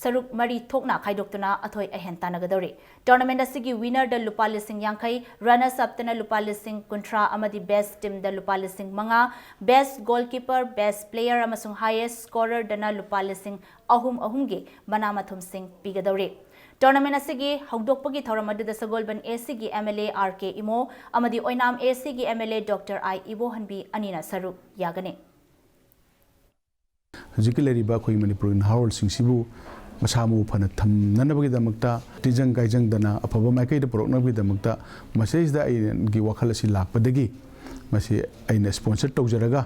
ꯁꯔꯨꯛ ꯃꯔꯤ ꯊꯣꯛꯅ ꯈꯥꯏꯗꯣꯛꯇꯨꯅ ꯑꯊꯣꯏ ꯑꯍꯦꯟ ꯇꯥꯟꯅꯒꯗꯧꯔꯤ꯫ Tournament ꯑꯁꯤꯒꯤ winner ꯗ ꯂꯨꯄꯥ ꯂꯤꯁꯤꯡ ꯌꯥꯡꯈꯩ, runners up ꯇꯅ ꯂꯨꯄꯥ ꯂꯤꯁꯤꯡ ꯀꯨꯟꯊ꯭ꯔꯥ ꯑꯃꯗꯤ best team ꯗ ꯂꯨꯄꯥ ꯂꯤꯁꯤꯡ ꯃꯉꯥ, best goalkeeper, best player ꯑꯃꯁꯨꯡ highest scorer ꯗꯅ ꯂꯨꯄꯥ ꯂꯤꯁꯤꯡ ꯑꯍꯨꯝ ꯑꯍꯨꯝꯒꯤ ꯃꯅꯥ ꯃꯊꯨꯝꯁꯤꯡ ꯄꯤꯒꯗꯧꯔꯤ꯫ Tournament ꯑꯁꯤꯒꯤ ꯍꯧꯗꯣꯛꯄꯒꯤ ꯊꯧꯔꯝ ꯑꯗꯨꯗ ꯁꯒꯣꯜꯕꯟ A C ꯒꯤ M L A R K Imo ꯑꯃꯗꯤ ꯑꯣꯏꯅꯥꯝ A C ꯒꯤ M L A Doctor I Ibohanbi ꯑꯅꯤꯅ ꯁꯔꯨꯛ ꯌꯥꯒꯅꯤ꯫ ꯍꯧꯖꯤꯛꯀꯤ ꯂꯩꯔꯤꯕ ꯑꯩꯈꯣꯏꯒꯤ ꯃꯅꯤꯄꯨꯔꯒꯤ ꯅꯍꯥꯔꯣꯜꯁꯤꯡꯁꯤꯕꯨ ꯃꯁꯥ ꯃꯎ ꯐꯅ ꯊꯝꯅꯅꯕꯒꯤꯗꯃꯛꯇ, ꯇꯤꯟꯖꯪ ꯀꯥꯏꯖꯪꯗꯅ ꯑꯐꯕ ꯃꯥꯏꯀꯩꯗ ꯄꯨꯔꯛꯅꯕꯒꯤꯗꯃꯛꯇ ꯃꯁꯤꯗꯩꯁꯤꯗ ꯑꯩꯒꯤ ꯋꯥꯈꯜ ꯑꯁꯤ ꯂꯥꯛꯄꯗꯒꯤ ꯃꯁꯤ ꯑꯩꯅ sponsor ꯇꯧꯖꯔꯒ,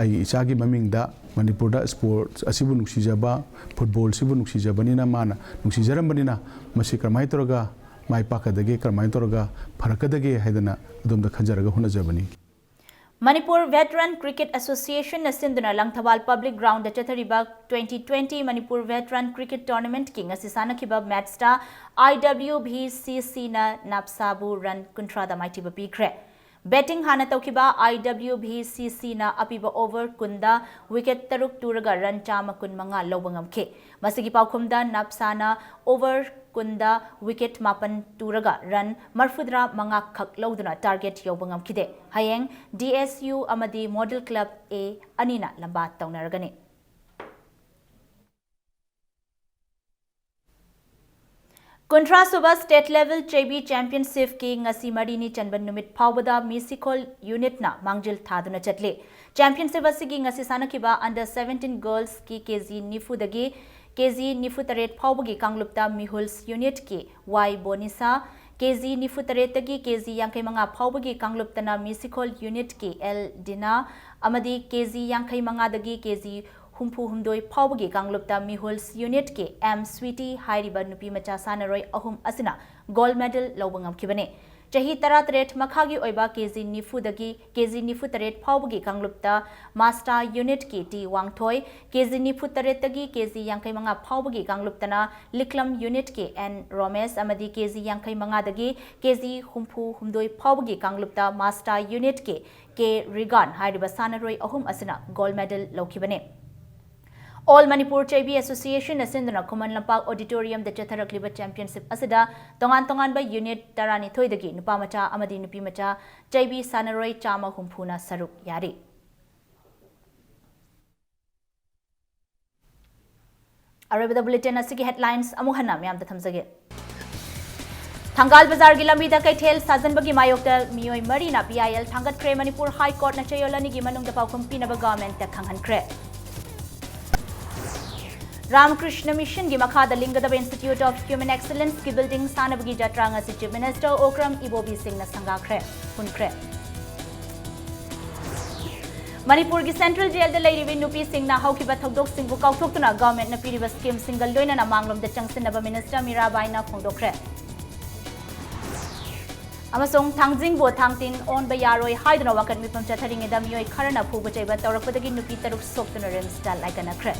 ꯑꯩꯒꯤ ꯏꯆꯥꯒꯤ ꯃꯃꯤꯡꯗ ꯃꯅꯤꯄꯨꯔꯗ sports ꯑꯁꯤꯕꯨ ꯅꯨꯡꯁꯤꯖꯕ, football ꯁꯤꯕꯨ ꯅꯨꯡꯁꯤꯖꯕꯅꯤꯅ, ꯃꯥꯅ ꯅꯨꯡꯁꯤꯖꯔꯝꯕꯅꯤꯅ, ꯃꯁꯤ ꯀꯔꯝꯍꯥꯏꯅ ꯇꯧꯔꯒ ꯃꯥꯏ ꯄꯥꯛꯀꯗꯒꯦ, ꯀꯔꯝꯍꯥꯏꯅ ꯇꯧꯔꯒ ꯐꯔꯛꯀꯗꯒꯦ ꯍꯥꯏꯗꯅ ꯑꯗꯣꯝꯗ ꯈꯟꯖꯔꯒ ꯍꯣꯠꯅꯖꯕꯅꯤ꯫ ꯃꯅꯤꯄꯨꯔ Veteran Cricket Association ꯅ ꯁꯤꯟꯗꯨꯅ ꯂꯪꯊꯕꯥꯜ Public Ground ꯗ ꯆꯠꯊꯔꯤꯕ twenty twenty Manipur Veteran Cricket Tournament ꯀꯤ ꯉꯁꯤ ꯁꯥꯟꯅꯈꯤꯕ match ꯇ I W V C C ꯅ ꯅꯥꯞꯁꯥꯕꯨ run ꯀꯨꯟꯊ꯭ꯔꯥꯗ ꯃꯥꯏꯊꯤꯕ ꯄꯤꯈ꯭ꯔꯦ꯫ Batting ꯍꯥꯟꯅ ꯇꯧꯈꯤꯕ I W V C C ꯅ ꯑꯄꯤꯕ over ꯀꯨꯟꯗ wicket ꯇꯔꯨꯛ ꯇꯨꯔꯒ run ꯆꯥꯝꯃ ꯀꯨꯟꯃꯉꯥ ꯂꯧꯕ ꯉꯝꯈꯤ꯫ ꯃꯁꯤꯒꯤ ꯄꯥꯎꯈꯨꯝꯗ ꯅꯥꯞꯁꯥꯅ over ꯀꯨꯟꯗ wicket ꯃꯥꯄꯟ ꯇꯨꯔꯒ run ꯃꯔꯐꯨꯇꯔꯥ ꯃꯉꯥ ꯈꯛ ꯂꯧꯗꯨꯅ target ꯌꯧꯕ ꯉꯝꯈꯤꯗꯦ꯫ ꯍꯌꯦꯡ D S U ꯑꯃꯗꯤ Model Club A ꯑꯅꯤꯅ ꯂꯝꯕꯥ ꯇꯧꯅꯔꯒꯅꯤ꯫ ꯀꯨꯟꯊ꯭ꯔꯥ ꯁꯨꯕ State Level ꯆꯩꯕꯤ Championship ꯀꯤ ꯉꯁꯤ ꯃꯔꯤꯅꯤ ꯆꯟꯕ ꯅꯨꯃꯤꯠ ꯐꯥꯎꯕꯗ ꯃꯤꯁꯤꯈꯣꯜ unit ꯅ ꯃꯥꯡꯖꯤꯜ ꯊꯥꯗꯨꯅ ꯆꯠꯂꯤ꯫ Championship ꯑꯁꯤꯒꯤ ꯉꯁꯤ ꯁꯥꯟꯅꯈꯤꯕ under seventeen girls ꯀꯤ K G ꯅꯤꯐꯨꯗꯒꯤ K G ꯅꯤꯐꯨ ꯇꯔꯦꯠ ꯐꯥꯎꯕꯒꯤ ꯀꯥꯡꯂꯨꯞꯇ ꯃꯤꯍꯨꯜꯁ unit ꯀꯤ Y ꯕꯣꯅꯤꯁꯥ, K G ꯅꯤꯐꯨ ꯇꯔꯦꯠꯇꯒꯤ K G ꯌꯥꯡꯈꯩ ꯃꯉꯥ ꯐꯥꯎꯕꯒꯤ ꯀꯥꯡꯂꯨꯞꯇꯅ ꯃꯤꯁꯤꯈꯣꯜ unit ꯀꯤ L ꯗꯤꯅꯥ ꯑꯃꯗꯤ K G ꯌꯥꯡꯈꯩ ꯃꯉꯥꯗꯒꯤ K G ꯍꯨꯝꯐꯨ ꯍꯨꯝꯗꯣꯏ ꯐꯥꯎꯕꯒꯤ ꯀꯥꯡꯂꯨꯞꯇ ꯃꯤꯍꯨꯜꯁ unit ꯀꯤ M ꯁ꯭ꯋꯤꯇꯤ ꯍꯥꯏꯔꯤꯕ ꯅꯨꯄꯤ ꯃꯆꯥ ꯁꯥꯟꯅꯔꯣꯏ ꯑꯍꯨꯝ ꯑꯁꯤꯅ gold medal ꯂꯧꯕ ꯉꯝꯈꯤꯕꯅꯤ꯫ ꯆꯍꯤ ꯇꯔꯥꯇꯔꯦꯠ ꯃꯈꯥꯒꯤ ꯑꯣꯏꯕ ꯀꯦ ꯖꯤ ꯅꯤꯐꯨꯗꯒꯤ ꯀꯦ ꯖꯤ ꯅꯤꯐꯨꯇꯔꯦꯠ ꯐꯥꯎꯕꯒꯤ ꯀꯥꯡꯂꯨꯞꯇ ꯃꯥꯁꯇꯥ ꯌꯨꯅꯤꯠꯀꯤ ꯇꯤ ꯋꯥꯡꯊꯣꯏ, ꯀꯦ ꯖꯤ ꯅꯤꯐꯨꯇꯔꯦꯠꯇꯒꯤ ꯀꯦ ꯖꯤ ꯌꯥꯡꯈꯩ ꯃꯉꯥ ꯐꯥꯎꯕꯒꯤ ꯀꯥꯡꯂꯨꯞꯇꯅ ꯂꯤꯛꯂꯝ ꯌꯨꯅꯤꯠꯀꯤ ꯑꯦꯟ ꯔꯣꯃꯦꯁ ꯑꯃꯗꯤ ꯀꯦ ꯖꯤ ꯌꯥꯡꯈꯩ ꯃꯉꯥꯗꯒꯤ ꯀꯦ ꯖꯤ ꯍꯨꯝꯐꯨ ꯍꯨꯝꯗꯣꯏ ꯐꯥꯎꯕꯒꯤ ꯀꯥꯡꯂꯨꯞꯇ ꯃꯥꯁꯇꯥ ꯌꯨꯅꯤꯠꯀꯤ ꯀꯦ ꯔꯤꯒꯥꯟ ꯍꯥꯏꯔꯤꯕ ꯁꯥꯟꯅꯔꯣꯏ ꯑꯍꯨꯝ ꯑꯁꯤꯅ ꯒꯣꯜ ꯃꯦꯗꯜ ꯂꯧꯈꯤꯕꯅꯤ꯫ All Manipur ꯆꯩꯕꯤ Association ꯅ ꯁꯤꯟꯗꯨꯅ ꯈꯨꯃꯟ ꯂꯝꯄꯥꯛ auditorium ꯗ ꯆꯠꯊꯔꯛꯂꯤꯕ championship ꯑꯁꯤꯗ ꯇꯣꯉꯥꯟ ꯇꯣꯉꯥꯟꯕ unit ꯇꯔꯥꯅꯤꯊꯣꯏꯗꯒꯤ ꯅꯨꯄꯥ ꯃꯆꯥ ꯑꯃꯗꯤ ꯅꯨꯄꯤ ꯃꯆꯥ ꯆꯩꯕꯤ ꯁꯥꯟꯅꯔꯣꯏ ꯆꯥꯝꯃ ꯍꯨꯝꯐꯨꯅ ꯁꯔꯨꯛ ꯌꯥꯔꯤ꯫ ꯑꯔꯣꯏꯕꯗ bulletin ꯑꯁꯤꯒꯤ headlines ꯑꯃꯨꯛ ꯍꯟꯅ ꯃꯌꯥꯝꯗ ꯊꯝꯖꯒꯦ꯫ ꯊꯪꯒꯥꯜ ꯕꯖꯥꯔꯒꯤ ꯂꯝꯕꯤꯗ ꯀꯩꯊꯦꯜ ꯁꯥꯖꯟꯕꯒꯤ ꯃꯥꯌꯣꯛꯇ ꯃꯤꯑꯣꯏ ꯃꯔꯤꯅ P I L ꯊꯥꯡꯒꯠꯈ꯭ꯔꯦ꯫ Manipur High Court ꯅ ꯆꯌꯣꯜ ꯑꯅꯤꯒꯤ ꯃꯅꯨꯡꯗ ꯄꯥꯎꯈꯨꯝ ꯄꯤꯅꯕ government ꯇ ꯈꯪꯍꯟꯈ꯭ꯔꯦ꯫ ꯔꯥꯃꯀ꯭ꯔꯤꯁꯅ ꯃꯤꯁꯟꯒꯤ ꯃꯈꯥꯗ ꯂꯤꯡꯒꯗꯕ Institute of Human Excellence ꯀꯤ building ꯁꯥꯅꯕꯒꯤ ꯖꯇ꯭ꯔꯥ ꯉꯁꯤ Chief Minister ꯑꯣꯀ꯭ꯔꯝ ꯏꯕꯣꯕꯤ ꯁꯤꯡꯅ ꯁꯪꯒꯥꯈ꯭ꯔꯦ, ꯍꯨꯟꯈ꯭ꯔꯦ꯫ ꯃꯅꯤꯄꯨꯔꯒꯤ central jail ꯗ ꯂꯩꯔꯤꯕ ꯅꯨꯄꯤꯁꯤꯡꯅ ꯍꯧꯈꯤꯕ ꯊꯧꯗꯣꯛꯁꯤꯡꯕꯨ ꯀꯥꯎꯊꯣꯛꯇꯨꯅ government ꯅ ꯄꯤꯔꯤꯕ scheme ꯁꯤꯡꯒ ꯂꯣꯏꯅꯅ ꯃꯥꯡꯂꯣꯝꯗ ꯆꯪꯁꯤꯟꯅꯕ Minister ꯃꯤꯔꯥꯕꯥꯏꯅ ꯐꯣꯡꯗꯣꯛꯈ꯭ꯔꯦ꯫ ꯑꯃꯁꯨꯡ ꯊꯥꯡꯖꯤꯡꯕꯨ ꯊꯥꯡꯇꯤꯟ ꯑꯣꯟꯕ ꯌꯥꯔꯣꯏ ꯍꯥꯏꯗꯨꯅ ꯋꯥꯀꯠ ꯃꯤꯐꯝ ꯆꯠꯊꯔꯤꯉꯩꯗ ꯃꯤꯑꯣꯏ ꯈꯔꯅ ꯐꯨꯕ ꯆꯩꯕ ꯇꯧꯔꯛꯄꯗꯒꯤ ꯅꯨꯄꯤ ꯇꯔꯨꯛ ꯁꯣꯛꯇꯨꯅ RIMS ꯇ ꯂꯥꯏꯀꯠꯅꯈ꯭ꯔꯦ꯫